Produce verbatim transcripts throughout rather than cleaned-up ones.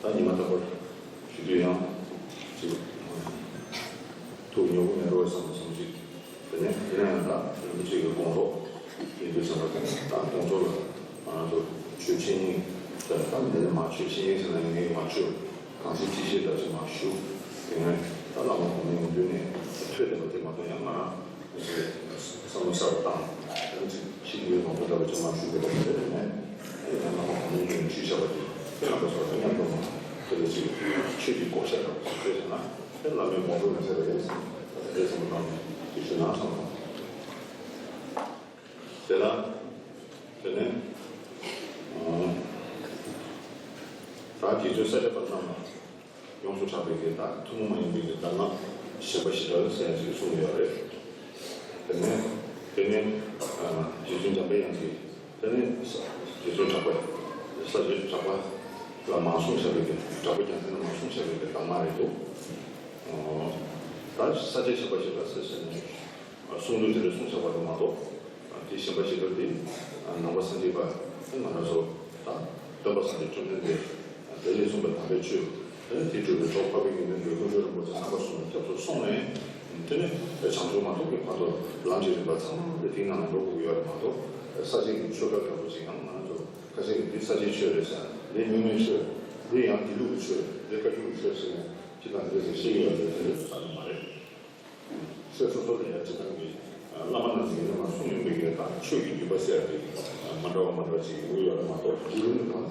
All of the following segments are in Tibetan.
ད་ཉི་མ་རྟག་པར་ཞུ་དུས་ཡང་ཅིག་ཐུགས་ཉོབ་པོ་མེད་རོགས་བསམ་བསམ་ཅིག་དེ་ནས་དེ་ནས་ཡང་ད་རིན་པོ་ཆེ་གི་དགོངས་རོགས་ཡིན་དུས་ཙམ་པ་དེ་ནས་ད་དགོངས་རོགས་ལ་ང་རང་ཚོ་ཆོས་འཆད་ཉན་དང་ད་འདི་ནས་མ་ཆོས་འཆད་ཉན་ཟེར་ན་ཡང་ངས་མ་ཆོས་གང་ཟིན་ཅི་ཤེས་ད་ཅིག་མ་ཞུ། དེ་ནས་ད་བླ་མ་གོང་མའི་མདུན་ནས་ཐོས་བསྡད་པ་དེ་མ་གཏོགས་ཡང་ང་རང་བསམ་བློ་གསར་པ་བཏང་། ཡང་ཅིག་ཕྱི་གི་ལོ་ཐོ་འདྲ་བ་ཅིག་མ་ཞུ་དགོས་པ་དེ་ནས་ཡང་བླ་མ་གོང་མའི་མདུན་ནས་ཞུས་བཞག་པ་དེ་ཁྱེད་རང་ཚོ་ཚོ་མཉམ་དུ་དེ་ལ་ཅིག་ཆོས་ཀྱི་བགོ་བཤའ་དང་ཞུ་བྱས་ན་དེ་བླ་མའི་དགོངས་པ་མི་འཚལ་བ་ཡིན། དེ་བསམ་བློ་བཏང་ནས་དེ་ཞུ་ན་བསམ་སོང་། དེ་ལ་དེ་ནས་ད་རྗེ་བཙུན་ས་སྐྱ་པ་རྣམས་ལ་ཡོངས་སུ་གྲགས་པའི་གི་ད་ཐུན་མོང་མ་ཡིན་པའི་གི་གདམས་ངག་གཞན་པ་ཞིག་འདྲ་ཟེར་ཡ་ཞིག་གསུངས་ཡོད་རེད། དེ་ནས་དེ་ནས་རྗེ་བཙུན་འཇམ་པའི་དབྱངས་ཀྱིས་དེ་ནས་རྗེ་བཙུན་གྲགས་པ་ས་སྐྱ་གྲགས་པ་ལ་མ་གསུངས་བཞག་པའི་གི་གྲགས་པ་རྒྱལ་མཚན་ལ་མ་གསུངས་བཞག་པའི་གི་གདམས་ངག་རེད་འདུག་ད་ས་སྐྱ་གཞན་པ་ཞིག་འདྲ་ཟེར་ཟེར་ནས། གསུང་དོན་དེ་འདྲ་གསུངས་བཞག་པ་རེད་མ་གཏོགས། དེ་གཞན་པ་ཞིག་ག་དེ་ནང་པ་སངས་རྒྱས་པ་ང་རང་ཚོ་དང་སྟོན་པ་སངས་རྒྱས་བཅོམ་ལྡན་འདས་དེ་ལས་གསུངས་པའི་དམ་པའི་ཆོས་དེ་ནི་དེ་གྲུབ་པའི་གྲོགས་འཕགས་པའི་དགེ་འདུན་གྱི་དཀོན་མཆོག་རིན་པོ་ཆེ་རྣམ་པ་གསུམ་ལ་སྐྱབས་སུ་སོང་ནས་དེ་ནི་བྱང་ཆུབ་མ་ཐོབ་ཀྱི་བར་དུ་ལམ་གྱི་རིམ་པ་ཚང་མ་དེ་དེའི་ནང་ལ་འགྲོ་དགོས་ཀྱི་ཡོད་རེད་མ་གཏོགས། ས་སྐྱའི་ཆོས་གྲྭ་འདྲ་པོ་ཅིག་ཡང་ང་རང་ཚོ་ཁ་ཤས་ཀྱིས་འདི་ས་སྐྱའི་ཆོས་རེད་ཟེར་འདི་དམིགས་མེད་ཆོས་འདི་ཡང་དགེ་ལུགས་ཀྱི་ཆོས་རེད་འདི་བཀའ་བརྒྱུད་ཀྱི་ཆོས་ཟེར་ནས་ཅི་དང་འདི་ཟེར་བཤད་ཀྱི་ཡོད་རེད་ཟེར་ནས་ཟེར་གྱི་མ་རེད། ཆོས་སོ་སོ་ལ་ཡང་སྤྱིར་བཏང་གི་བླ་མ་རྣམས་ཀྱིས་ཡིན་ན་མ་གསུངས་ཡོང་བའི་གི་དང་ཆོས་ཀྱི་བརྒྱུད་པ་ཟེར་ཡག་དེ་མ་འདྲ་བ་མ་འདྲ་བ་ཅིག་ཡོང་གི་ཡོད་རེད་མ་གཏོགས་རྒྱུད་ལུང་དང་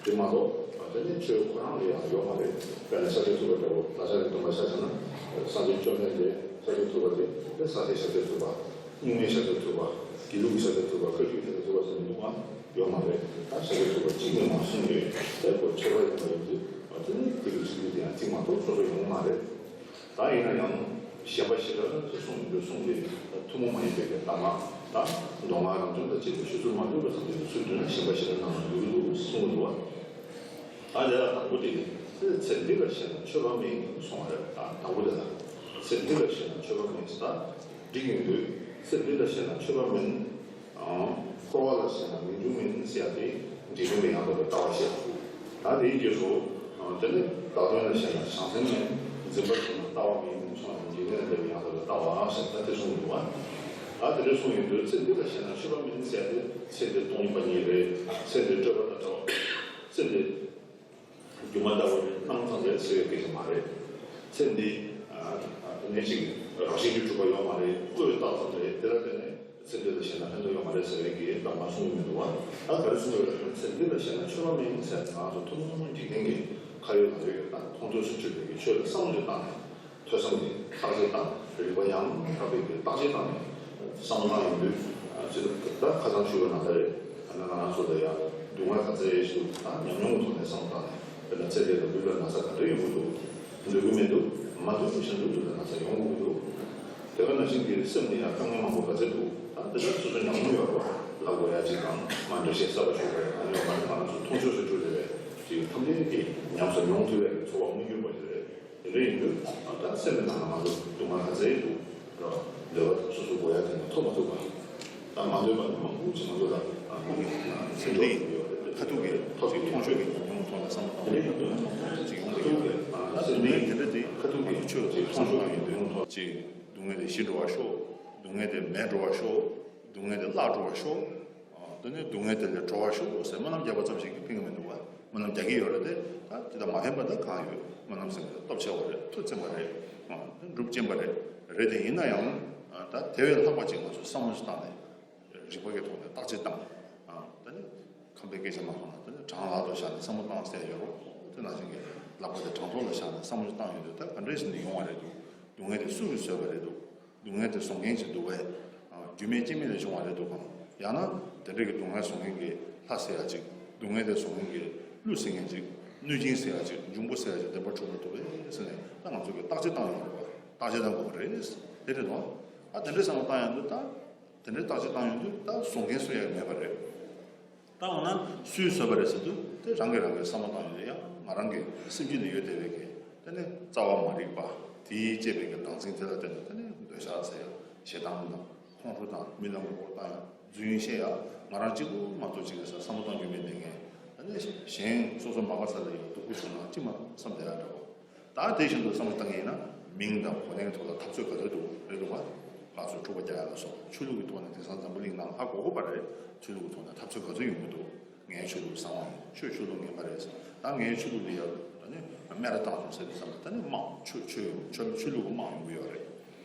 དེ་མ་གཏོགས་དེ་ནི་ཆོས་ཁོ་རང་ལ་ཡང་ཡོད་མ་རེད། དཔེར་ན་ཤཱཀྱ་ཐུབ་པ་འདྲ་བོ་ལ་ཤ་རེ་སྟོན་པ་ཤ་བྱས་ན་སངས་རྒྱས་བཅོམ་ལྡན་འདས་ཤཱཀྱ་ཐུབ་པ་དེ་དེ་ས་སྐྱའི་ཤཱཀྱ་ཐུབ་པ་རྙིང་མའི་ཤཱཀྱ་ཐུབ་པ་དགེ་ལུགས་ཀྱི་ཤཱཀྱ་ཐུབ་པ་བཀའ་བརྒྱུད་ཀྱི་ཤཱཀྱ་ཐུབ་པ་ཟེར་ནས་འདུག་ག་ཡོད་མ་རེད། ད་ཤཱཀྱ་ཐུབ་པ་གཅིག་ནས་མ་གསུངས་ཡོད་དེ་ཁོ་ཆོས་པ་ཡིན་པ་ཡིན་དུས་དེ་ནི་དེ་གི་ཆོས་བརྒྱུད་དེ་ཡང་གཅིག་མ་གཏོགས་སོ་སོ་ཡོང་མ་རེད། ད་ཡིན་ན་ཡང་གཞན་པ་ཞིག་ལ་ཚེ་གསུང་མི་འདོད་གསུང་སྟེ་ཐུན་མོང་མ་ཡིན་པའི་གདམས་ངག་དང་མདོ་སྔགས་རང་བྱུང་དང་བཅས་པའི་ཞུ་ཚུལ་མ་འདོད་པ་ཙམ་གྱི་ཚུལ་བསྟན་ན་གཞན་པ་ཞིག་ལ་གནང་ན་འགྲིག་གི་འདུག་གསུངས་འདུག་བ། ད་དེ་ལ་དང་པོ་དེ་ཚེ་འདི་ལ་ཤེས་ན་ཆོས་པ་མིན་གསུང་བ་རེད། ད་དང་པོ་དེ་ལ་ཚེ་འདི་ལ་ཤེས་ན་ཆོས་པ་མིན་ཟེར་ད་འགྲིག་ཡོང་དུས་ཚེ་འདི་ལ་ཤེས་ན་ཆོས་པ་མིན། འཁོར་བ་ལ་ཞེན་ན་མི་འབྱུང་མིན་ཟེར་ཡ་དེ་འབྲས་བུ་མེད་ཡང་དག་པའི་ལྟ་བ་བཤད། ད་དེའི་རྗེས་སུ་དེ་ནི་བདག་དོན་ལ་ཞེན་ན་བྱང་སེམས་མིན། འཛིན་པར་གྱུར་ན་ལྟ་བ་མིན་གསུངས་ནས་འཇིག་རྟེན་ལ་འདས་པའི་ཡང་དག་པའི་ལྟ་བ་ཞེས་ད་དེ་གསུངས་འདུག་བ། ད་དེ་འདྲ་གསུངས་ཡོང་དུས་ཚེ་འདི་ལ་ཞེན་ན་ཆོས་པ་མིན་ཟེར་ཡ་དེ་ཚེ་འདི་སྟོང་ཉིད་པ་ཉིད་རེད། ཚེ་འདི་སྤྲོས་པ་དང་བྲལ་བ་རེད། ཚེ་འདི་སྒྱུ་མ་ལྟ་བུ་རེད། སྣང་བ་ཙམ་རེད་ཟེར་བའི་སྐད་ཆ་མ་རེད། ཚེ་འདི་ཨ་ཨ་གནས་གཅིག་རང་བཞིན་གྱིས་གྲུབ་པ་ཡོད་མ་རེད། བློས་བཏགས་ཙམ་རེད། དེ་ལ་བརྟེན་ནས་ཚེ་འདི་ལ་ཞེན་ན་ཕན་ཐོགས་ཡོད་མ་རེད་ཟེར་བའི་གི་གདམས་ངག་གསུངས་ཡོད་མི་འདུག་བ། ད་ག་རེ་གསུངས་ཡོད་རེད་ཟེར་ན་ཚེ་འདི་ལ་ཞེན་ན་ཆོས་པ་མིན་ཟེར་ང་ཚོ་ཐུན་མོང་འཇིག་རྟེན་གྱི་ཁ་ཡོད་ལག་ཡོད་ཀྱི་ད་མཐོང་ཐོས་སུ་གྱུར་པའི་གི་ཆོས་ལ་བསམ་བློ་བཏང་ནས། ཐོས་བསམ་གྱི་བརྟག་དཔྱད་དང་རིག་པ་ཡང་དག་པའི་བརྟག་དཔྱད་བཏང་ནས་བསམ་བློ་བཏང་ཡོང་དུས་ཅི་ལྟར་ཁ་སང་ཞུས་པ་ནང་ལྟར་རེད། ད་ནི་ང་རང་ཚོ་ལ་ཡང་སྡུག་བསྔལ་ག་ཚད་ཡོད་ཞིག་འདུག་ད་ཉམས་མྱོང་གི་ཐོག་ནས་བསམ་བློ་བཏང་ནས་དཔེར་ན་ཚེ་འདི་ལ་ལུས་ལ་ན་ཚ་ག་འདྲ་ཡོང་གི་འདུག་འདོད་ཀྱི་མི་འདུག་མ་འདོད་པ་ཞིག་འདུག་ལུས་ལ་ན་ཚ་ཡོང་གི་མི་འདུག་དེ་ག་ནང་བཞིན་གྱི་སེམས་ནི་ཡང་དཀའ་ངལ་མང་པོ་ག་ཚད་འདུག་ད་འདི་ལ་སོ་སོ་ཉམས་མྱོང་ཡོད་རེད་བ། ལབ་དགོས་ཡ་ཅིག་དང་མ་འདྲ་བཤད་གསར་པ་ཞུ་དགོས་ཡ་གང་ཡོད་མ་རེད། ང་རང་ཚོ་མཐོང་ཆོས་སུ་གྱུར་བསྡད་པའི་ཅིག་ཐམས་ཅད་ཀྱིས་ཉམས་སུ་མྱོང་ཐུབ་ཡ་གི་ཚོར་བ་མངོན་གྱུར་པ་ཞིག་རེད། དེ་འདྲ་ཡིན་དུས་ད་སེམས་ཀྱི་ནང་ལ་ང་ཚོ་སྡུག་བསྔལ་ག་ཚད་འདུག་ར། འདོད་པ་སོ་སོ་དགོས་ཡ་དེ་ནི་ཐོབ་མ་ཐུབ་པ། ད་མ་འདོད་པ་ནི་མང་པོ་ཅིག་ང་ཚོ་ལ་སེམས་འདི་ཁ་ཐུག་གི་ཐོབ་ཀྱི་མཐོང་ཆོས་ཀྱི་ཉམས་མྱོང་ཐོག་ལ་བསམ་བློ་བཏང་བ་ཡིན་ན་ཅིག་ཡོང་གི་ཡོད་རེད། ད་སྡུག་བསྔལ་དེ་འདྲ་དེ་ཁ་ཐུག་གི་ཆོས་ཀྱི་མཐོང་ཆོས་ཀྱི་ཉམས་མྱོང་ཐོག་ཅིག་སྡུག་བསྔལ་དེ་ཞི་འགྲོ་བ་ཤོག་སྡུག་བསྔལ་དེ་མེད་འགྲོ་བ་ཤོག་སྡུག་བསྔལ་དེ་བརླག་འགྲོ་བ་ཤོག་དེ་ནས་སྡུག་བསྔལ་དེ་ལས་གྲོལ་བར་ཤོག་ཟེར་སྨོན་ལམ་རྒྱག་པ་ཙམ་ཞིག་གིས་ཕན་གྱི་མི་འདུག་བ། སྨོན་ལམ་རྒྱག་གི་ཡོད་རེད་དེ། ད་དེ་དང་མ་ཕན་པ་ད་གང་ཡོད། སྨོན་ལམ་ཟེར་མཁན་དེ་སྟོབས་ཆེ་བ་རེད། མཐུ་ཆེན་པོ་རེད། སྒྲུབ་ཆེན་པོ་རེད། རེད་དེ་ཡིན་ན་ཡང་ད་དེ་བས་ལྷག་པ་ཅིག་ང་ཚོས་བསམ་བློ་ཞིག་བཏང་ནས་རིག་པ་གི་ཐོག་ནས་བརྟག་དཔྱད་བཏང་། ད་ནི་ཁམས་པའི་སྐད་ཆ་མ་སོང་ན་ད་ནི་དྲང་ལག་ཏུ་བཞག་ནས་བསམ་བློ་བཏང་ཟེར་ཡོད་རོགས། དེ་ནང་བཞིན་གྱི་ལག་པ་དེ་དྲང་ཐོག་ལ་བཞག་ནས་བསམ་བློ་ཞིག་བཏང་ཡོང་དུས་ད་ག་འདྲས་ཞིག་ནས་ཡོང་བ་རེད་འདུག་སྡུག་བསྔལ་དེ་སུ་གིས་བཟོས་པ་རེད་འདུག་སྡུག་བསྔལ་དེ་བཟོ་མཁན་ཅིག་འདུག་གས། རྒྱུ་མེད་རྐྱེན་མེད་ལས་བྱུང་བ་རེད་འདུག་གམ། ཡང་ན་དེ་འདྲ་གི་སྡུག་བསྔལ་བཟོ་མཁན་གྱི་ལྷ་ཟེར་ཡ་ཅིག་སྡུག་བསྔལ་དེ་བཟོ་མཁན་གྱི་ཀླུ་ཟེར་མཁན་ཅིག་གནོད་སྦྱིན་ཟེར་ཡ་ཅིག་འབྱུང་པོ་ཟེར་ཡ་ཅིག་བདེན་པར་གྲུབ་པ་འདུག་གས་ཟེར་ནས་ད་ང་ཚོ་གིས་བརྟག་དཔྱད་བཏང་ཡོང་རེད་པ། བརྟག་དཔྱད་བཏང་དགོས་པ་རེད། དེ་རེད་དོ། ཨ་དེ་འདྲའི་བསམ་བློ་བཏང་ཡོང་དུས་ད་དེ་འདྲའི་བརྟག་དཔྱད་བཏང་ཡོང་དུས་ད་བཟོ་མཁན་སུ་ཡང་མེད་པ་རེད། ད་འོ་ན་སུས་བཟོས་པ་རེད་ཟེར་དུས་དེ་རང་གིས་རང་གི་བསམ་བློ་བཏང་ཡོང་དུས་ཡང་ང་རང་གི་སེམས་རྒྱུད་ནས་ཡོད་བསྡད་པའི་གི་དེ་ནི་རྩ་བ་མ་རིག་པ་དེས་བསྐྱེད་པའི་གི་བདག་འཛིན་དེ་ལ་བརྟེན་ནས་དེ་ནི་འདོད་ཆགས་ཟེར་ཡ་ཞེ་སྡང་དང་ཁོང་ཁྲོ་དང་རྨི་ལམ་གྱི་སྐོར་བཏང་ཡ་རྫུན་བཤད་ཡ་ང་རང་གཅིག་པུ་མ་གཏོགས་གཅིག་རེད་ཟེར་བསམ་བློ་གཏོང་རྒྱུ་མེད་བསྡད་མཁན་ ད་ནི་གཞན་སོ་སོ་མ་དགའ་ས་ལ་ཡང་སྡུག་པོ་བྱུང་ན་ཅི་མ་བསམ་བསྡད་ཡ་འདྲ་བོ། ད་དེ་བཞིན་དུ་བསམ་བློ་བཏང་ཡིན་ན་མིང་དང་གོ་གནས་ཐོག་ལ་འཐབ་རྩོད་ག་ཚོད་འདུག་རེད་འདུག་བ། ཕར་ཚུར་འཁྲུག་པ་རྒྱག་ཡ་ལ་སོགས་ཆོས་ལུགས་ཀྱི་ཐོག་ནས་དེང་སང་འཛམ་བུ་གླིང་ནང་ཧ་གོ་གོ་བ་རེད། ཆོས་ལུགས་ཀྱི་ཐོག་ནས་འཐབ་རྩོད་ག་ཚོད་ཡོང་གི་འདུག་ངའི་ཆོས་ལུགས་བཟང་བ་ཡིན། ཁྱོད་ཆོས་ལུགས་ངན་པ་རེད་ཟེར། ད་ངའི་ཆོས་ལུགས་འདི་ཡར་ད་ནི་སྨད་ར་བཏང་སོང་ཟེར་དུས་ཙམ་ལ་ད་ནི་དམག་ཆོས་ཆོས་ཆོས་ཆོས་ལུགས་ཀྱི་དམག་ཡོང་གི་ཡོད་རེད།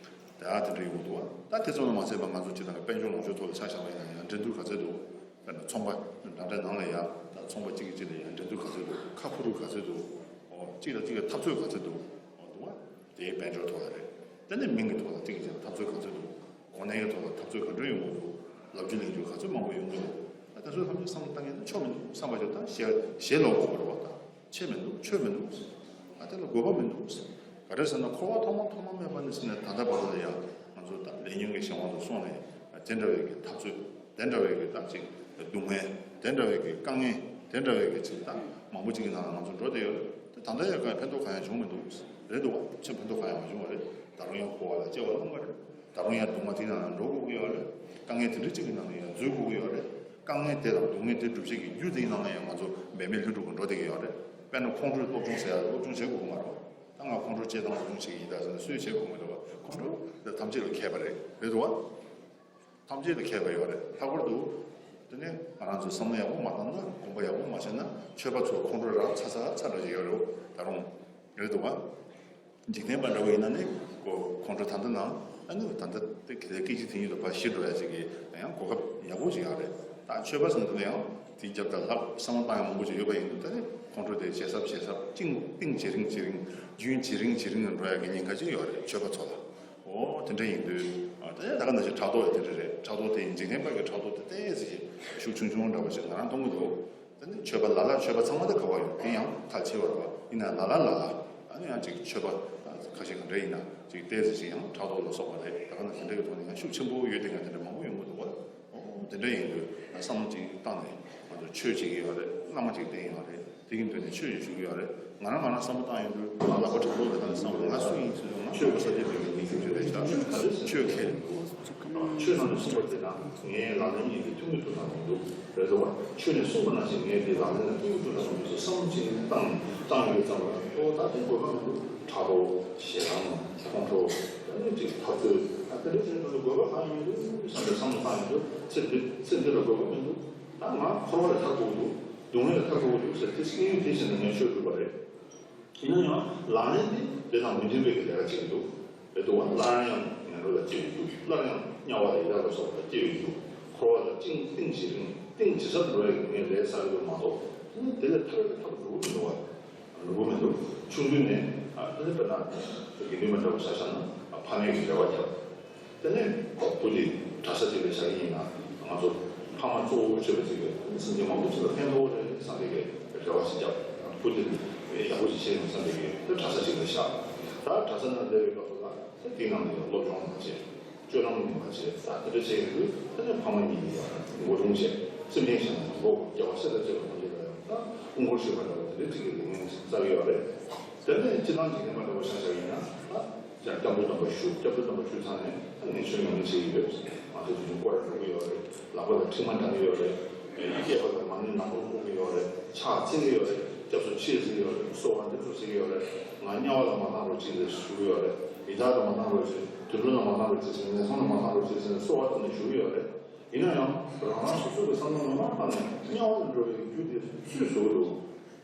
ད་དེ་འདྲ་ཡོང་གི་འདུག་བ། ད་དེ་ཚོ་ལ་མ་ཟད་པ་ང་ཚོ་སྤྱིར་བཏང་གི་དཔལ་འབྱོར་ལོངས་སྤྱོད་ཐོག་ལ་ཆ་བཞག་པ་ཡིན་ན་ཡང་འགྲན་བསྡུར་ག་ཚོད་འདུག་དཔེར་ན་ཚོང་པ་འདྲ་འདྲ་ནང་ལ་ཡ་ད་ཚོང་པ་གཅིག་གིས་གཅིག་ལ་ཡ་འགྲན་བསྡུར་ག་ཚོད་འདུག་ཁ་ཕོ་རུ་ག་ཚོད་འདུག་ཨོ་གཅིག་ལ་གཅིག་ལ་འཐབ་རྩོད་ག་ཚོད་འདུག་ཨོ་འདུག་བ། དེའི་དཔལ་འབྱོར་ཐོག་ལ་རེད། དེ་ནས་མིང་གི་ཐོག་ལ་གཅིག་གིས་གཅིག་ལ་འཐབ་རྩོད་ག་ཚོད་འདུག་གོ་གནས་ཀྱི་ཐོག་ལ་འཐབ་རྩོད་ག་འདྲ་ཡོང་གི་འདུག་ལབ་རྒྱུ་གླེང་རྒྱུ་ག་ཚོད་མང་པོ་ཡོང་གི་འདུག་ད་དེ་ཚོའི་ཐམས་ཅད་བསམ་བློ་བཏང་ཡས་ན་ཆོ་མི་འདུག་བསམ་པ་ཅིག་ད་ཞེ་ཞེ་ལོག་གོ་བ་རེད་བ། ད་ཆེ་མི་འདུག་ཆོ་མི་འདུག་ཨ་དེ་ལ་དགོས་པ་མི་འདུག་ག་རེ་ཟེར་ན་འཁོར་བ་ཐོག་མ་ཐོག་མ་མེད་པ་ནས་ཟེར་ནས་ད་ལྟ་བར་དུ་ལ་ཡང་ང་ཚོ་ད་ལས་ཉོན་གྱི་གཞན་དབང་དུ་སོང་ནས་དེ་འདྲ་བའི་གི་འཐབ་རྩོད། དེ་འདྲ་བའི་གི་ད་ཅིག་སྡུག་བསྔལ། དེ་འདྲ་བའི་གི་དཀའ་ངལ། དེ་འདྲ་བའི་གི་ཅིག་ད་མང་པོ་ཅིག་གི་ནང་ལ་ང་ཚོ་འགྲོ་བསྡད་ཡོད་རེད། དེ་ད་ལྟ་ཡང་གང་ཕན་ཐོགས་གང་ཡང་བྱུང་མི་འདུག་རེད་འདུག་བ། ཕྱིན་ཕན་ཐོགས་གང་ཡང་མ་བྱུང་བ་རེད། ད་རུང་ཡང་འཁོར་བ་ལ་སྐྱེ་བ་བླངས་པ་རེད། ད་རུང་ཡང་སྡུག་བསྔལ་དེའི་ནང་ལ་འགྲོ་དགོས་ཀྱི་ཡོད་རེད། དཀའ་ངལ་དེ་འདྲ་ཅིག་གི་ནང་ལ་ཡང་འཛུལ་དགོས་ཀྱི་ཡོད་རེད། དཀའ་ངལ་དེ་དང་སྡུག་བསྔལ་དེ་སྒྲུབ་བྱེད་ཀྱི་རྒྱུ་དེའི་ནང་ལ་ཡང་ང་ཚོ་འབད་མེད་ལྷུན་གྲུབ་ཀྱིས་འགྲོ་བསྡད་ཀྱི་ཡོད་རེད། དཔེར་ན་ཁོང་ཁྲོས་སློབ་སྦྱོང་ཟེར་ཡ་སློབ་སྦྱོང་བྱེད་དགོས་ཀྱི་མ་རེད། ད་ང་ཁོང་ཁྲོ་སྐྱེ་སྟངས་སློབ་སྦྱོང་བྱེད་ཀྱི་ཡིན་ད་ཟེར་ནས་སུས་བྱེད་དགོས་མི་འདུག་བ། ཁོང་ཁྲོ་དེ་ཐམས་ཅད་ལ་མཁས་པ་རེད། རེད་འདུག་བ། ཐམས་ཅད་ལ་མཁས་པ་ཡོད་རེད། ལྷག་པར་དུ་དེ་ནི་ང་རང་ཚོས་བསམ་བློ་ཡག་པོ་མ་བཏང་ན། དགོངས་པ་ཡག་པོ་མ་བྱས་ན་ཆོས་པ་ཚོ་ཁོང་ཁྲོ་རག་ཚ་ཚ་ཚ་འདྲ་ཞིག་ཡོད་རེད། ད་རུང་རེད་འདུག་བ། འཇིག་རྟེན་པ་འདྲ་བོ་ཡིན་ན་ནི་ཁོ་ཁོང་ཁྲོ་ད་ལྟ་ན་ཨ་ནི་ད་ལྟ་དེ་གལ་སྲིད་སྐད་ཅིག་དེ་ཉིད་དུ་ཕར་ཞི་འགྲོ་ཡ་ཞིག་གི་ཡང་གོ་སྐབས་ཡག་པོ་ཞིག་ཡོད་རེད། ད་ཆོས་པ་ཟེར་ན་དེ་ལ་ཡང་དེའི་རྒྱབ་ད་ལྷག་བསམ་བློ་བཏང་ཡ་མང་པོ་ཞིག་ཡོད་པ་ཡིན་དུས། ད་ནི་ཁོང་ཁྲོ་དེ་ཇེ་ཟབ་ཇེ་ཟབ་གཏིང་གཏིང་ཇེ་རིང་ཇེ་རིང་རྒྱུན་ཇེ་རིང་ཇེ་རིང་ལ་འགྲོ་ཡ་གི་ཉེན་ཁ་ཅིག་ཡོད་རེད། ཆོས་པ་ཚོ་ལ། འོ་དེ་འདྲ་ཡིན་དུས་ཨ་ད་ད་ག་ནང་བཞིན་ཕྲག་དོག་ཡང་དེ་འདྲ་རེད། ཕྲག་དོག་དེ་འཇིག་རྟེན་པ་གི་ཕྲག་དོག་དེ་ཏོག་ཙམ་ཞིག་ཤུགས་ཆུང་ཆུང་འདྲ་བོ་ཞིག་ང་རང་མཐོང་གི་འདུག་ད་ནི་ཆོས་པ་ལ་ལ་ཆོས་པ་ཚང་མ་ད་ག་བ་ཡོད། དེ་ཡང་ཐག་ཆེ་བ་རེད་བ། ཡིན་ན་ལ་ལ་ལ་ལ་ཨ་ནི་ཡང་ཅིག་ཆོས་པ་ད་ཁ་ཤས་ག་འདྲ་ཡིན་ན་ཅིག་ཏོག་ཙམ་ཞིག་ཡང་ཕྲག་དོག་ལ་སོགས་པ་རེད། ད་ག་ནང་བཞིན་དེ་འདྲ་གི་ཐོག་ནས་ཡང་ཤུགས་ཆེན་པོ་ཡོད་དེ་ང་དེ་འདྲ་མང་པོ་ཡོང་གི་འདུག་བ། འོ་དེ་འདྲ་ཡིན་དུས་ང་བསམ་བློ་ཅིག་བཏང་ནས་ང་ཚོ་ཆོས་བྱེད་ཀྱི་ཡོད་རེད། བླ་མ་ཅིག་བསྟེན་ཡོད་རེད། དེ་གི་མདུན་ནས་ཆོས་ཞིག་ཞུ་གི་ཡོད་རེད། ང་རང་ང་རང་བསམ་བློ་བཏང་ཡོང་དུས་ང་ལག་པ་དྲང་པོ་རེད། ད་ནི་བསམ་བློ་ང་སུ་ཡིན་ཟེར་དུས་ང་ཆོས་པ་ས་སྐྱ་པའི་ཉིན་གཅིག་ཆོས་རེད་ཤག་ཆོས་མཁས། ཆོས་ནང་ནས་གསུངས་པ་དེ་དང་ངའི་ལག་ལེན་གཉིས་ཀྱི་ཐུན་མོང་ཐུན་མོང་མི་འདུག་རེད་འདུག་བ། ཆོས་ནས་གསུངས་པ་ནང་བཞིན་ངས་དེ་ལག་ལེན་ལ་ཐུན་མོང་ཐུན་མོང་མི་འདུག་བསམ་བློ་ཅིག་བཏང་བཏང་ཡོང་དུས་ཙམ་པ་ཨོ་ད་དེ་དགོས་པ་མི་འདུག་ཕྲག་དོག་ཞེ་སྡང་ཁོང་ཁྲོ་ད་ནི་ཅིག་འཐབ་རྩོད་ད་དེ་འདྲ་བྱས་ན་དགོས་པ་གང་ཡོད་འདུག་བསམ་པའི་བསམ་བློ་བཏང་ཡོང་དུས་ཚེ་འདི་ཚེ་འདི་ལ་དགོས་པ་མི་འདུག་ད་ང་འཁོར་བ་ལས་ཐར་དགོས་འདུག་སྡུག་བསྔལ་ལས་ཐར་དགོས་འདུག་ཟེར་དེ་སྐྱེ་ཡུལ་དེ་བཞིན་དུ་ངས་ཆོས་སྒྲུབ་པ་རེད། ཡིན་ན་ཡང་ལག་ལེན་དེ་དེ་དང་མི་མཐུན་པའི་གི་ལས་ཀ་བྱེད་ཀྱི་འདུག་རེད་འདུག་བ། སླར་ཡང་ངན་འགྲོ་ལ་སྐྱེ་ཡི་འདུག་སླར་ཡང་དམྱལ་བ་དང་ཡི་དྭགས་ལ་སོགས་པ་ལ་སྐྱེ་ཡི་འདུག་འཁོར་བ་ལ་གཏིང་གཏིང་ཇེ་རིང་གཏིང་ཇེ་ཟབ་འགྲོ་ཡི་གི་ངས་ལས་བསགས་ཡོད་མ་གཏོགས་དེ་ནི་དེ་ལས་ཐར་བའི་ཐབས་འགྲོ་གི་མི་འདུག་བ། ལུས་པོ་མི་འདུག་ཆུང་དུས་ནས་ཨ་ནི་དཔེར་ན་དགེ་འདུན་པ་འདྲ་བོ་ཆ་བཞག་ན་ཨ་ཕ་མེས་ཀྱི་རེ་བ་བརྒྱབ། དེ་ནས་བུ་དེ་གྲྭ་ས་གཅིག་ལ་བཞག་གི་ཡིན་ན་ང་ཚོ་ཕ་མ་གཙོ་བོ་ཆོས་པ་གཅིག་གིས་སེམས་ཅན་མང་པོ་གཅིག་ལ་ཕན་ཐོགས་རེད་བསམ་པའི་གི་རེ་བ་ཞིག་བརྒྱབ། བུ་དེ་ཡག་པོ་ཞིག་བྱས་ཡོང་བསམ་པའི་གི་དེ་གྲྭ་ས་གཅིག་ལ་བཞག་ད་གྲྭ་ས་ནང་སླེབས་པའི་སྐབས་སུ་ལ་དེ་དེའི་ནང་ལ་ཡང་སློབ་སྦྱོང་མ་བྱས། སྤྱོད་ལམ་ནི་མ་བྱས། ད་དེ་འདྲ་བྱས་ཡོང་དུས་ད་ནི་ཕ་མ་གཉིས་ཀྱིས་ཡང་མགོ་རྟིང་བྱས། སེམས་ཅན་གཞན་ལ་ལོག་སྐྱེ་བ་སེ་ལ་སྐྱེ་བ་ཐམས་ཅད་ལ་ཡང་ད་དཀོན་མཆོག་ཞུ་བ་འདྲ་བོ་དེ་འདྲ་གཅིག་གི་ལས་ངན་ཞིག་བསགས་ཡོད་རེད། དེ་ནས་སྤྱི་བཏང་འཇིག་རྟེན་པ་འདྲ་བོ་ཆ་བཞག་ཡིན་ན་ད་ཡང་སྐྱབས་འགྲོ་དམ་པ་ཞུ། སྐྱབས་འགྲོ་དམ་པ་ཞུས་ཚར་ནས་ད་ངས་ཆོས་ཉམས་ལེན་བྱེད་ཀྱི་ཡོད། ང་ཚོ་དེ་རིང་སྐོར་ར་འགྲོ་གི་ཡོད་རེད། ལག་པ་ལ་མཁྲིག་མ་འདྲ་གི་ཡོད་རེད། གཡས་པ་ལ་མ་ཎི་ནག་པོ་བསྐུར་གི་ཡོད་རེད། ཕྱག་འཚལ་གི་ཡོད་རེད། སྐྱབས་སུ་མཆི་ཟེར་གི་ཡོད་རེད། གསོལ་བ་འདེབས་སོ་ཟེར་གི་ཡོད་རེད། ང་དམྱལ་བ་ལ་མ་བཏང་རོགས་གྱིས་ཟེར་ཞུ་གི་ཡོད་རེད། ཡི་དྭགས་ལ་མ་བཏང་རོགས་གྱིས། དུད་འགྲོ་ལ་མ་བཏང་རོགས་གྱིས་ཟེར། ངན་སོང་ལ་མ་བཏང་རོགས་གྱིས་ཟེར་ནས་གསོལ་བ་བཏབ་ནས་ཞུ་གི་ཡོད་རེད། ཡིན་ན་ཡང་རང་རང་སོ་སོ་གི་བསམ་བློ་ནང་ལ་ད་ནི་དམྱལ་བ་ལ་འགྲོ་བའི་རྒྱུ་དེ་སུས་བཟོ་གི་འདུག་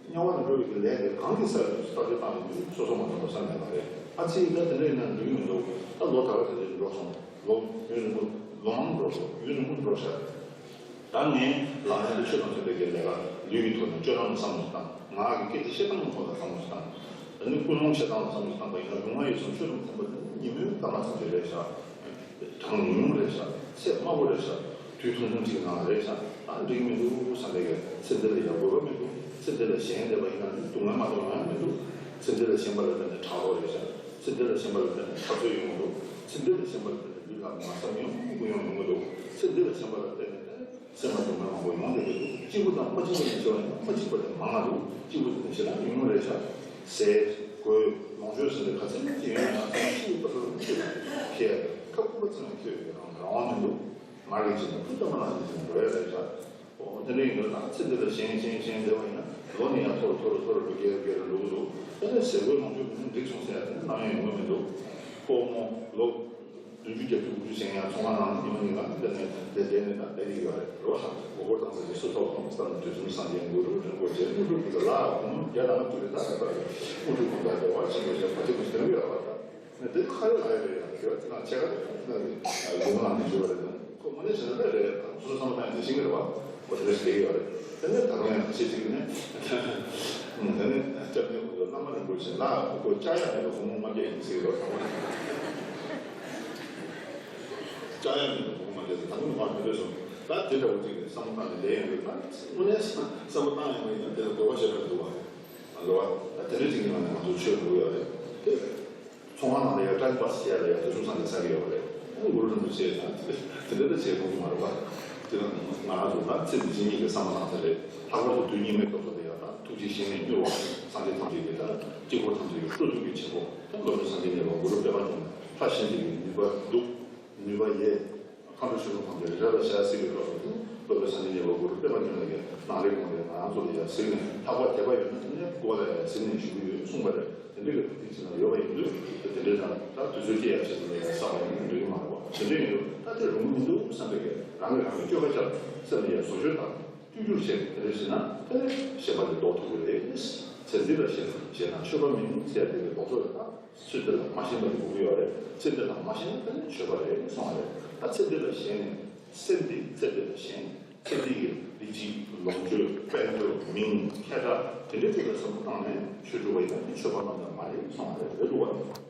དམྱལ་བ་ལ་འགྲོ་བའི་གི་ལས་དེ་གང་གིས་བསགས་ཡོད་ཟེར་བརྟག་དཔྱད་བཏང་ཡོང་དུས་སོ་སོ་མ་གཏོགས་པ་བསམ་མེད་པ་རེད། ཨ་ཙི་ད་དེ་འདྲ་ཡིན་ན་འགྲིག་གི་མི་འདུག་ད་ལོ་ད་ག་དེ་འདྲ་འགྲོ་སོང་། ལོ་ཡུན་རིང་པོ་ལོ་མང་འགྲོ་སོང་། ཡུན་རིང་པོ་འགྲོ་ཤག་ད་ངས་ལག་ལེན་དུ་ཆོས་དང་མཐུན་པའི་གི་ལས་ཀ་ལུས་ཀྱི་ཐོག་ནས་སྤྱོད་ལམ་ལ་བསམ་བློ་བཏང་། ངག་གི་སྐད་དེ་བཤད་སྟངས་ཐོག་ལ་བསམ་བློ་བཏང་། ད་ནི་ཀུན་སློང་བཤད་སྟངས་ལ་བསམ་བློ་བཏང་པ་ཡིན་ན་ལུས་ངག་ཡིད་གསུམ་ཆོས་དང་མཐུན་པ་དེ་ཉིན་མོའི་སྐར་མ་ཙམ་ཞིག་རེད་ཤག་གྲངས་ཉུང་ཉུང་རེད་ཤག་ཚད་དམའ་པོ་རེད་ཤག་དུས་ཐུང་ཐུང་ཅིག་ནང་ལ་རེད་ཤག་ད་འགྲིག་མི་འདུག་བསམ་པའི་གི་ཚེ་འདི་ལ་ཡང་དགོས་པ་མི་འདུག་ཚེ་འདི་ལ་གཞན་བསྡད་པ་ཡིན་ན་ནི་སྡུག་བསྔལ་མ་གཏོགས་ཡོང་ཡ་མི་འདུག་ཚེ་འདི་ལ་ཞེན་པ་ལ་བརྟེན་ནས་ཕྲག་དོག་རེད་ཤག་ཚེ་འདི་ལ་ཞེན་པ་ལ་བརྟེན་ནས་འཐབ་རྩོད་ཡོང་གི་འདུག་ཚེ་འདི་ལ་ཞེན་པ་ལ་བརྟེན་ནས་ལུས་ལ་ངལ་གསོ་ཡོང་གི་ཡོང་མི་འདུག་ཚེ་འདི་ལ་ཞེན་པ་ལ་བརྟེན་ནས་སེམས་ལ་སྡུག་བསྔལ་མང་པོ་ཡོང་བསྡད་ཀྱི་འདུག་གཅིག་པུ་དང་མ་གཅིག་པ་ཡིན་ཞེས་པ་ཡིན་ན་མ་གཅིག་པ་དེ་མང་ང་འདུག་གཅིག་པུ་དེ་ནི་ཞེ་དྲག་ཉུང་ཉུང་རེད་ཤག་ཟས་གོས་ལོངས་སྤྱོད་ཟེར་ནས་ག་ཚད་ཅིག་ཡོད་ན་ཚང་མ་གཅིག་པུ་ལྟ་བུ་ལ་ཁྱེད་ཁ་སྐུད་པ་ཚང་མ་ཁྱོད་ཀྱི་རང་རང་དབང་མི་འདུག་མ་རེད་ཅེས་ན་ཕུ་ཐ་མ་ལ་ནི་ཅིག་འགྲོ་ཡ་རེད་ཤག་དེ་འདྲ་ཡིན་དུས་ད་ཚེ་འདི་ལ་ཞེན་ཞེན་ཞེན་བསྡད་པ་ཡིན་ན་ལོ་ནི་ཡང་མཐོ་རུ་མཐོ་རུ་མཐོ་རུ་འགྲོ་རྒྱས་རུ་རྒྱས་རུ་འགྲོ་གི་འདུག་དེ་ནས་ཟས་གོས་ལོངས་སྤྱོད་ཀྱི་ནི་འགྲིག་སོང་ཟེར་ཡ་དེ་ནི་རྣམ་གཡེང་ཡོང་གི་མི་འདུག་ཕོ་མོ་ལོ་བདུན་ཅུ་བརྒྱད་ཅུ་དགུ་བཅུ་ཞེན་ཡང་ཚོང་ཁང་ནང་ཉི་མ་ཉིན་གང་དེ་ནས་དེ་བསྡད་ནས་ད་བསྡད་ཀྱི་ཡོད་རེད། རོ་ཧ་མགོ་སྐོར་བཏང་ས་ཀྱི་སུ་ཐོག་ཐོག་བསམ་ན་དུས་གསུམ་སངས་རྒྱས་གུ་རུ་རིན་པོ་ཆེ་དངོས་གྲུབ་ཀྱི་ལ་ཕོ་མོ་བརྒྱ་དང་བཅུ་རེ་ད་ད་དངོས་གྲུབ་ཀྱི་ལ་དེ་བ་ཆེན་པོ་ཞེས་བ་ཆེན་པོ་ཞེས་ཡོད་རེད་བ། དེ་ཁ་ཡོད་ལ་ཡོད་རེད་ཡ། ཁྱོད་ཅི་གང་ཆེ་ག་རེད་ཁོང་ཚོ་ནང་གི་ལུང་ནང་ནས་བརྗོད་པ་རེད་དང་ཁོ་དངོས་གནས་བྱས་ན་དཔེ་རེད་དང་སོ་སོ་བསམ་བློ་བཏང་ཡང་དེ་ཤེས་ཀྱི་རེད་བ། ཁོ་དེ་འདྲ་ཞིག་ཡོད་རེད། དེ་ནས་ད་རུང་ཡང་ཁ་ཤས་ཅིག་ནས་དེ་ནས་སྐྱབས་གནས་ཁོང་ཚོ་བླ་མ་རིན་པོ་ཆེ་ལ་ཁོ་ལྕགས་ཡག་མེད་པའི་བུ་མོ་ལྔ་བརྒྱ་ཡིན་ཟེར་གྱི་རེད་བ། ལྕགས་ཡག་མེད་པའི་བུ་མོ་ལྔ་བརྒྱ་ཟེར་ད་དུང་མ་མི་འདོད་སོང་། ད་དེ་འདྲ་བོ་ཅིག་ནས་བསམ་བློ་བཏང་ནས་བསྡད་ཡོང་དུས་ད་དངོས་གནས་བསམ་བློ་བཏང་ཡོང་བ་ཡིན་ན་དེ་ལ་དགོས་པ་ཞེ་དྲག་འདུག་བ། ལོ་བ། ད་དེ་འདྲ་ཅིག་གི་ནང་ནས་ང་ཚོ་ཆོས་འགྲོ་གི་ཡོད་རེད་དེ། ཚོང་ཁང་ནང་ལ་ཡ་ཊའིམ་པཱ་སི་བྱེད་ཡ་ལ་ཡ་དུས་གསུམ་སངས་རྒྱས་ས་གི་ཡོད་རེད། ཨ་ནི་གུ་རུ་རིན་པོ་ཆེ་དང་དེ་འདྲ་ད་བྱེད་དགོས་ཀྱི་མ་རེད་བ། དེ་ན་ང་རང་ཚོ་ད་ཚེ་འདི་ཕྱི་གཉིས་ཀྱི་བསམ་བློ་བཏང་ས་རེད། ལྷག་པར་དུ་དུས་གཉིས་མེད་སྐབས་སུ་ལ་ཡ་ད་ཐུགས་རྗེ་ཞིང་ནས་མྱུར་བ་སངས་རྒྱས་ཐམས་ཅད་ཀྱི་ད་དཀྱིལ་འཁོར་ཐམས་ཅད་ཀྱི་སྤྲོ་བསྡུ་གི་ཆེན་པོ་ད་སློབ་དཔོན་སངས་རྒྱས་མཉེས་པ་གུ་རུ་པདྨ་འབྱུང་གནས་ལྷ་གཤིན་རྗེ་གི་ནུས་པ་འདུག་ནུས་པ་ཡོད། མཁའ་འགྲོ་ཆོས་སྐྱོང་ཐམས་ཅད་རི་རབ་ལ་ཞལ་གཟིགས་པའི་སྐབས་སུ་སློབ་དཔོན་སངས་རྒྱས་མཉེས་པ་གུ་རུ་པདྨ་འབྱུང་གནས་ཀྱིས་ནང་ལས་ཁོང་ལས་ང་རང་ཚོ་ལ་ཡང་གཟིགས་ནས་ལྷག་པར་དད་པ་ཡོད་ན་དེ་ནས་མགོ་ལ་ཡང་གཟིགས་ནས་བཞུགས་ཀྱི་ཡོད་གསུངས་པ་རེད། དེ་འདྲ་གི་བཀའ་དྲིན་ཅིག་ལ་ཡོད་པ་ཡིན་དུས་དེ་འདྲའི་དང་ད་དུས་ཚོད་སྐྱེལ་ཡག་ཆེད་དུ་ལ་ཡང་བསམ་པ་ཡིན་འགྲིག་གི་མ་རེད་པ། དེ་འདྲ་ཡིན་དུས་ད་དེ་རུང་མི་འདུག་བསམ་པའི་གི་རང་གིས་རང་གི་སྐྱོ་ག་བཅག་སེམས་ལ་ཡང་བཟོ་བཅོས་དང་བཅོས་བསྒྱུར་བྱས་དེ་འདྲ་བྱས་ན་དེ་ཞེན་པ་དེ་ལྡོག་ཐུབ་ཀྱི་རེད། ཚེ་འདི་ལ་ཞེན་ཞེན་ན་ཆོས་པ་མིན་ཟེར་དེ་གི་ལྡོག་ཕྱོགས་རེད་ད། ཚེ་འདི་ལ་མ་ཞེན་པ་དགོས་ཀྱི་ཡོད་རེད། ཚེ་འདི་ལ་མ་ཞེན་ན་དེ་ནི་ཆོས་པ་རེད་གསུངས་པ་རེད། ད་ཚེ་འདི་ལ་ཞེན་ནས་སེམས་འདི་ཚེ་འདི་ལ་ཞེན། ཚེ་འདི་ཡི་ལི་ཅི་ལོངས་སྤྱོད་དཔལ་འབྱོར་མིང་ཁྱད་དྲག་དེ་འདྲའི་ཐོག་ལ་བསམ་བློ་བཏང་ནས་ཆོས་སྒྲུབ་པ་ཡིན་ན་དེ་ཆོས་པ་རྣམས་ལ་མ་རེད་གསུངས་པ་རེད། རེད་འདུག་བ།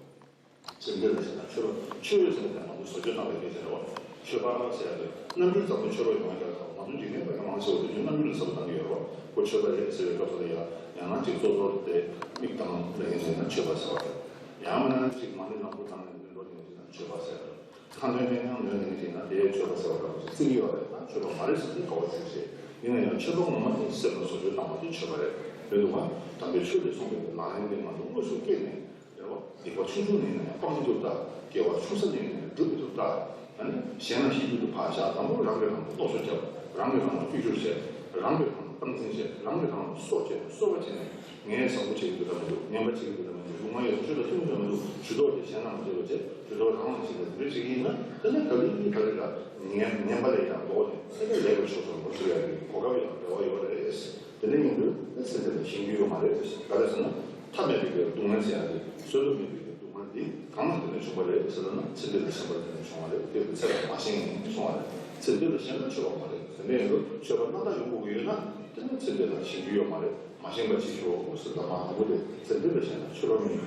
ཚེ་འདི་ལ་ཞེན་ན་ཆོས་པ་ཆོས་ཟེར་ན་ང་ཚོ་བཟོ་བཅོས་བཏང་བའི་སྐད་ཆ་རེད་བ། ཆོས་པ་ཟེར་ཡ་དེ་རྣམ་འགྱུར་ཙམ་དུ་ཆོས་པ་ཡོང་ཡ་ཁག་ང་ཚོ་འཇིག་རྟེན་པ་ཡང་མང་ཆེ་བ་དེ་ཚོས་རྣམ་འགྱུར་ལ་ཟབ་པོ་བཏང་གི་ཡོད་རེད་བ། ཁོ་ཆོས་པ་རེད་ཟེར་བའི་སྐབས་སུ་ལ་ཡ་ཡང་ན་ཅིག་ཙོག་ཙོག་དེ་མིག་བཏང་ལ་ཡིན་ཟེར་ན་ཆོས་པ་ཟེར་བ་རེད། ཡང་ན་ཅིག་མ་ཎི་ལམ་བུ་བཏང་ནས་འདི་འགྲོ་ཡིན་ཟེར་ན་ཆོས་པ་ཟེར་བ་རེད། ཁ་འདོན་སྙན་ངག་འདོན་ནས་ཟེར་ན་དེ་ཆོས་པ་ཟེར་བ་འདྲ་པོ་ཞིག་བརྩི་གི་ཡོད་རེད། ད་ཆོས་པ་མ་རེད་ཟེར་ན་ག་བ་ཞིག་བྱེད། ཡིན་ན་ཡང་ཆོས་པ་ངོ་མ་དེ་སེམས་ལ་བཟོ་བཅོས་བཏང་བ་དེ་ཆོས་པ་རེད། རེད་འདུག་ག་དམ་པའི་ཆོས་ལས་གསུངས་པའི་ལག་ལེན་དེ་ང་ཚོ་དངོས་སུ་སྐྱེས་ནས། རེད་བ། སྡིག་པ་ཆུང་ཆུང་ནས་ཡིན་ན་ཡང་སྤང་ཐུབ་ད། དགེ་བ་ཆུང་ས་ནས་ཡིན་ན་ཡང་སྒྲུབ་ཐུབ་ད། ཨ་ནི་གཞན་ལ་ཤེས་རྒྱུ་དེ་ཕར་བཞག་དང་པོ་རང་གིས་རང་ལ་རྟོག་བཟོ་རྒྱབ། རང་གིས་རང་ལ་བཅོས་བསྒྱུར་བྱས། རང་གིས་རང་ལ་སྟངས་འཛིན་བྱས། རང་གིས་རང་ལ་གསོ་བྱས། གསོ་བ་བྱས་ནས་ངས་བཟང་པོ་བྱེད་ཀྱི་འདུག་དམ་མི་འདུག་ངན་པ་བྱེད་ཀྱི་འདུག་དམ་མི་འདུག་ལུང་མ་ཡོད་ཆོས་ལ་མཐུན་གྱི་འདུག་དམ་མི་འདུག་ཇུས་གཏོགས་དེ་གཞན་རྣམས་ལ་བྱེད་པ་བྱས། ཇུས་གཏོགས་རང་ལ་བྱེད་པ་འདི་འདྲ་བྱེད་ཀྱི་ཡིན་ན་དེ་ནི་ག་ལེ་ག་ལེ་ལ་ངན་ངན་པ་ལས་ཡང་ལྡོག་ནས་དེ་ནི་ལེགས་པར་ཕྱོགས་སུ་འགྲོ་ཐུབ་ཡ་གི་གོ་སྐབས་ཡང་འབྲེལ་བ་ཡོད་རེད། དེ་འདྲ་ཡིན་དུས་ཚེ་འདི་ལ་ཞེན་རྒྱུ་ཡོད་མ་རེད། ག་རེ་ཟེར་ན་ཐ་མལ་པའི་སྡུག་བསྔལ་ཟེར་ཡ་དེ་བཟོད་པ་མེད་པའི་སྡུག་བསྔལ་འདི་གང་ལ་བརྟེན་ནས་བྱུང་བ་རེད་ཟེར་ན་ཚེ་འདི་ལ་ཞེན་པ་བརྟེན་ནས་བྱུང་བ་རེད། དེ་ཚེ་ལ་མ་ཞེན་གསུང་བ་རེད། ཚེ་འདི་ལ་ཞེན་ན་ཆོས་པ་མ་རེད། དེ་འདྲ་ཡིན་དུས་ཆོས་པ་སྣ་ཚོགས་ཡོང་དགོས་ཀྱི་ཡོད་ན་དེ་ནི་ཚེ་འདི་ལ་ཞེན་རྒྱུ་ཡོད་མ་རེད། མ་ཞེན་པ་ཅིག་ཤོག་ཟེར་ད་མ་དང་པོ་དེ་ཚེ་འདི་ལ་ཞེན་ན་ཆོས་པ་མིན།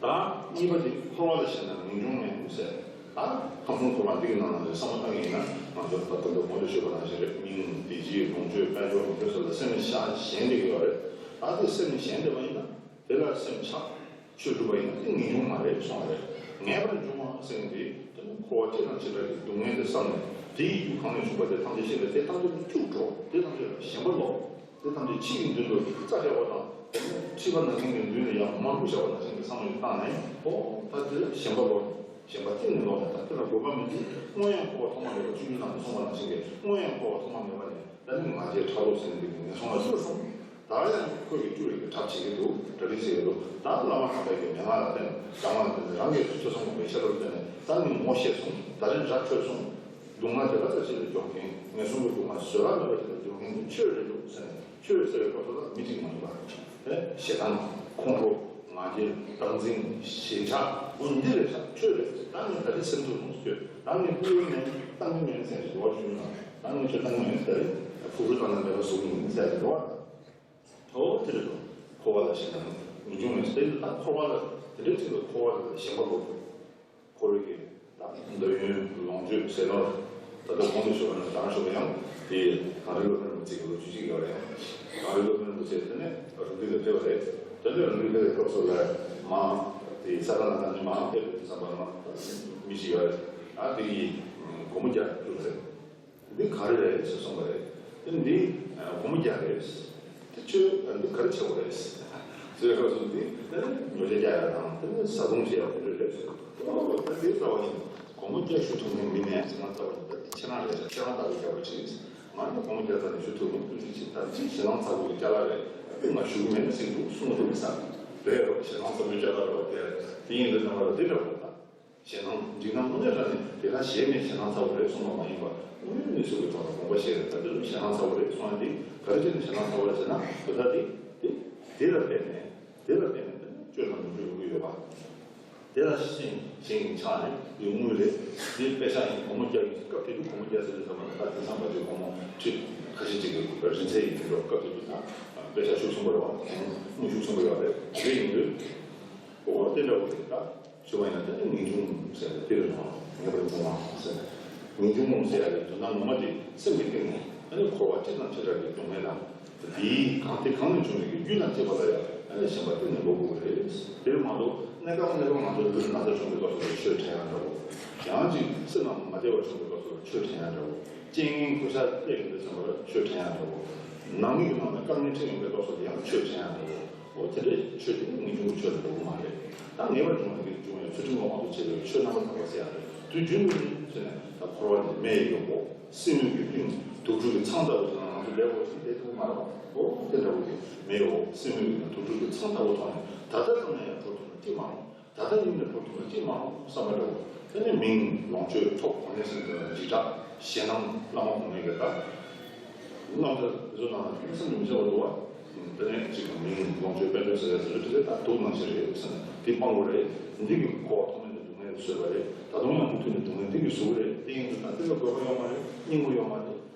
ད་གཉིས་པ་དེ་འཁོར་བ་ལ་ཞེན་ན་ངེས་འབྱུང་མེད་ཟེར། ད་ཁམས་གསུམ་འཁོར་བ་འདི་གི་ནང་ལ་བསམ་བློ་བཏང་གི་ཡིན་ན་ང་ཚོ་ད་ལྟ་འདི་གོང་དུ་ཞུས་པ་ནང་བཞིན་རེད། མིང་བདེ་སྐྱིད་ལོངས་སྤྱོད་དཔལ་འབྱོར་ལོངས་སྤྱོད་སོགས་ལ་སེམས་ནི་བཞག་ཞེན་བསྡད་ཀྱི་ཡོད་རེད། ད་དེ་སེམས་ནི་ཞེན་བསྡད་པ་ཡིན་ན་དེ་ལ་སེམས་ཆགས་ཆོས་སྒྲུབ་པ་ཡིན་ན་དེ་ངེས་འབྱུང་མ་རེད་གསུངས་པ་རེད། ངེས་པར་འབྱུང་བ་ཟེར་མཁན་དེ་དེ་ནི་འཁོར་བ་སྤྱི་དང་བྱེ་བྲག་གི་སྡུག་བསྔལ་དེ་བསམ་ནས་དེ་ཡི་རྒྱུ་གང་ནས་བྱུང་བ་དེ་ཐམས་ཅད་ཤེས་ནས་དེ་ཐམས་ཅད་ལ་སྐྱུག་བྲོ། དེ་ཐམས་ཅད་ལ་ཞེན་པ་ལོག་དེ་ཐམས་ཅད་ཕྱི་ཡི་མདུན་དུ་རྩྭ་སྐྱེ་བ་དང་། དེ་ནས་མཁྲིས་པ་ནག་ཅན་གྱི་མདུན་ལ་ཡང་མར་ཁུ་བཞག་པ་ནང་བཞིན་གྱི་བསམ་བློ་ཞིག་བཏང་ནས། ཨོ་ད་དེ་ལ་ཞེན་པ་ལོག་ཞེན་པ་གཏིང་ནས་ལོག་ནས་ད་དེ་ལ་དགོས་པ་མེད་དུས་སྔོན་ཡང་འཁོར་བ་ཐོག་མ་མེད་པ་ཆུང་ཆུང་ནང་དུ་སོང་བ་ནང་བཞིན་གྱི་སྔོན་ཡང་འཁོར་བ་ཐོག་མ་མེད་པ་ནས་ད་ནི་ང་རྒྱལ་ཕྲག་དོག་ཟེར་ནས་འདི་གི་ངན་སོང་ལ་ཚུར་སོང་། ད་ཡང་ཁོས་ཀྱི་སྐྱུག་རེ་གི་གྲབས་བྱེད་ཀྱི་འདུག་གྲ་སྒྲིག་བྱེད་ཀྱི་འདུག་ད་བླ་མ་དམ་པའི་གི་མན་ངག་ལ་བརྟེན་དང་བ་ལ་བརྟེན་ནས་རང་གི་ཐུགས་ཆ་སོང་བའི་ཤེས་རབ་ལ་བརྟེན་ནས་ད་ནི་ངོ་ཤེས་སོང་། ད་རེས་དགྲ་ཆོད་སོང་། སྡུག་བསྔལ་དེ་ལ་ཚ་ཤེས་ལ་འཇོག་མཁན་ངན་སོང་གི་སྡུག་བསྔལ་བཟོད་གླགས་མེད་པ་ཞིག་ལ་འཇོག་མཁན་དེ་ཆོས་རེད་འདུག་ཟེར་ནས་ཆོས་ཟེར་བའི་སྐབས་སུ་ལ་མི་གཅིག་མ་ཡིན་པ། ཨེ་ཞེ་སྡང་ཁོང་ཁྲོ་ང་རྒྱལ་བདག་འཛིན་ཞེན་ཆགས་འོ་འདི་རེད་ཤག་ཆོས་རེད། ད་ནི་ད་རེས་སེམས་ཚོར་ནོར་སྐྱོད་ད་ནི་ཀུན་ནས་བཏང་གི་མེད་ཟེར་ཞེས་བ་ཞུས་ན་ད་ནི་ཆོས་བཏང་གི་མེད་ཟེར་རེད། ཕུག་རུ་བཏང་ན་མེད་པ་བཟོ་གི་ཡིན་ཟེར་ཞེས་བ། ཨོ་དེ་རེད་དོ། འཁོར་བ་ལ་ཞེན་ན་ངེས་འབྱུང་མེད་ཟེར་ད་འཁོར་བ་ལ་དེ་འདྲའི་ཚིག་ལ་འཁོར་བ་ལ་ཞེན་པ་ལོག་འཁོར་བའི་གི་ད་འདོད་ཡོན་ལོངས་སྤྱོད་ཟས་ནོར་ད་ལྟ་གོང་དུ་ཞུས་པ་ནང་བཞིན་ཞུས་པ་ཡང་དེ་གངས་རི་སློབ་དཔོན་རིན་པོ་ཆེ་གི་ལོ་རྒྱུས་ཅིག་ཡོད་རེད། གངས་རི་སློབ་དཔོན་རིན་པོ་ཆེ་དེ་ནས་རུ་སྡེ་ལ་ཕེབས་པ་རེད། དེ་ནས་རུ་སྡེ་ཕེབས་པའི་སྐབས་སུ་ལ་མ་དེ་ས་ཐག་ནང་ནས་མ་ཕེབས་པའི་དུས་ཙམ་པ་ལ་མི་ཞིག་ཡོད་རེད། ཨ་དེ་གིས་སྒོར་མོ་བརྒྱ་སྤྲད་པ་རེད། འདི་ག་རེ་རེད་ཟེར་གསུངས་པ་རེད། དེ་འདི་སྒོར་མོ་བརྒྱ་རེད། དེ་ཁྱོད་འདི་ག་རེ་བྱེད་དགོས་རེད་ཟེར་བའི་སྐབས་སུ་འདི་དེ་ནི་ཉོ་ཆ་རྒྱག་ཡ་དང་དེ་ནི་བཟའ་བཏུང་བྱེད་ཡ་དེ་འདྲ་རེད་ཟེར། ཨོ་ད་དེ་ལྟ་བ་ཡིན། སྒོར་མོ་བརྒྱ་ཞུ་ཐུབ་མཁན་མི་མེད་ཟེར་ན་ལྟ་བ་ཡིན། ད་དེ་ཁྱེད་རང་རེད་ཟེར། ཁྱེད་རང་ལྟ་བུ་རྒྱག་པ་ཅིག་ང་ ཨ་ནི་སྒོར་མོ་བརྒྱ་ཙམ་ཞུ་ཐུབ་ན་ཐུགས་རྗེ་ཆེ། ད་ཅི་ཞེད་སྣང་ཚ་པོ་གི་ཅ་ལག་རེད། ཨ་ནི་ང་ཞུ་གི་མེད་ན་ཟེར་འདུག་གསུང་གི་འདུག་ས་རེད་རོ། ཞེད་སྣང་ཚ་པོའི་ཅ་ལག་རེད་བ། དེ་དེ་ཡིན་དུས་ཙམ་པ་ལ་དེ་འདྲ་པོ་ད་ཞེད་སྣང་འཇིགས་སྣང་དངོས་གནས་དྲང་གནས་དེ་ག་གཞན་ནས་ཞེད་སྣང་ཚ་པོ་རེད་གསུངས་པ་མ་ཡིན་པ། དངོས་ཡོད་གནས་ཚུལ་གྱི་ཐོག་ལ་དགོངས་པ་བཞེས་རེད། ད་དེ་ལ་ཞེད་སྣང་ཚ་པོ་རེད་གསུངས་ཡ་དེ་ག་རེ་བྱས་ནས་ཞེད་སྣང་ཚ་པོ་རེད་ཟེར་ན། དེ་ད་དེ་དེ་དེ་ལ་བརྟེན་ནས་དེ་ལ་བརྟེན་ནས་དེ་ནི་སྤྱོད་ལམ་ནོར་འཁྲུལ་ཡོང་གི་ཡོད་པ། དེ་ལ་ཤེས་བཞིན་ཆགས་ནས་ཡོང་དངུལ་རེད། དེ་པེ་ཤག་ཡིན། སྒོར་མོ་བརྒྱ་ཡིན། སྐབས་དེ་དུས་སྒོར་མོ་བརྒྱ་ཟེར་དུས་ཙམ་པ་ད་དེང་སང་བར་དུ་སྒོར་མོ་ཁྲི་ཁ་ཤས་ཅིག་གི་རིན་ཚད་ཡིན་འགྲོ། སྐབས་དེ་དུས་ད་པེ་ཤག་ཤུགས་ཆེན་པོ་རེད་བ། དངུལ་ཤུགས་ཆེན་པོ་ཡོད་རེད། དེ་ཡིན་དུས་ཨོ་དེ་འདྲ་བོ་རེད། ད་ཞུ་བ་ཡིན་ན་དེ་ནི་ངེས་འབྱུང་ཟེར་ཏེ་དེ་རེད་བ། ངེས་པར་འབྱུང་བ་ཟེར། ངེས་འབྱུང་ཟེར་ཡ་ལས་དོན་དག་ངོ་མ་དེ་སེམས་ཀྱི་སྟེང་ནས་ཨ་ནི་འཁོར་བ་སྤྱིར་བཏང་བྱེ་བྲག་གི་སྡུག་བསྔལ་དང་། དེའི་གང་དེ་གང་ནས་བྱུང་བའི་རྒྱུ་དང་བཅས་པ་ལ་ཡང་ཨ་ནི་ཞེན་པ་གཏིང་ནས་ལོག་དགོས་ཀྱི་རེད། དེར་མ་གཏོགས་གནས་སྐབས་གནས་སྐབས་ང་ཚོ་ལུས་ན་ཚ་བྱུང་བའི་སྐབས་སུ་ཆོས་དྲན་ཡག་འདྲ་བོ། ཡང་ཅིག་སེམས་ནང་མ་བདེ་བ་བྱུང་བའི་སྐབས་སུ་ཆོས་དྲན་ཡག་འདྲ་བོ། རྐྱེན་ངན་གོད་ཆག་སླེབས་ཡོང་དུས་ཙམ་པར་ཆོས་དྲན་ཡག་འདྲ་བོ། ནང་མི་གི་ནང་ནས་དཀའ་ངལ་འཕྲད་ཡོང་བའི་སྐབས་སུ་ཡང་ཆོས་དྲན་ཡག་འདྲ་བོ། འོ་དེ་འདྲའི་ཆོས་དེ་ངེས་འབྱུང་གི་ཆོས་ལ་འགྲོ་གི་མ་རེད། ད་ངེས་པར་འབྱུང་བ་དེ་འབྱུང་བའི་ཚུལ་ཁྲིམས་ལ་དབང་དུ་བྱས་པའི་ཆོས་རྣམ་པར་དག་པ་ཟེར་ཡག་རེད། དུས་རྒྱུན་དུ་ནི་ཟེར་ནས་ད་འཁོར་བ་འདི་མེ་ཡིས་གཡོགས་པོ། སྲིན་མོ་གི་གླིང་དུག་སྦྲུལ་གྱི་ཚང་ལྟ་བུ་དེ་ནང་ང་ཚོ་ལས་འོ་ཞིག་ལས་ཐུབ་མ་རེད་པ། འོ་དེ་འདྲ་བོ་གི་མེ་ཡོ་སྲིན་མོ་གི་དུག་སྦྲུལ་གྱི་ཚང་ལྟ་བུ་ཐོག་ནས་ད་ལྟ་ཙམ་ན་ཡང་གྲོལ་ཐུབ་ན་ཅི་མ་རུང་། ད་ལྟ་ཡིན་ནས་གྲོལ་ཐུབ་ན་ཅི་མ་རུང་བསམ་པ་འདྲ་བོ། དེ་ནས་མིང་ལོངས་སྤྱོད་ཐོབ་གོང་ནས་ཟིན་པའི་འཇིགས་སྐྲག་ཞེད་སྣང་བླ་མ་གོང་མའི་གི་ད་རྣམ་ཐར་བཟོ་ན་ཁྱིམ་སེམས་ཉུང་ཤས་པ་འདུག་བ། དེ་ནས་ཅིག་མིང་ལོངས་སྤྱོད་དཔལ་འབྱོར་ཟེར་ཡ་ཟེར་རྒྱུ་དེ་ད་དུག་ནང་བཞིན་རེད་བསམ་ནས་དེ་སྤང་དགོས་རེད། འདི་གི་འཁོར་བ་ཐོག་མེད་ནས་སྡུག་བསྔལ་བཟོས་པ་རེད། ད་དུང་ཡང་མུ་མཐུད་ནས་སྡུག་བསྔལ་འདི་གི་བཟོ་གི་རེད། དེ་ཡིན་དུས་ད་འདི་ལ་དགོས་པ་ཡོད་མ་རེད། སྙིང་པོ་ཡོད་མ་རེད།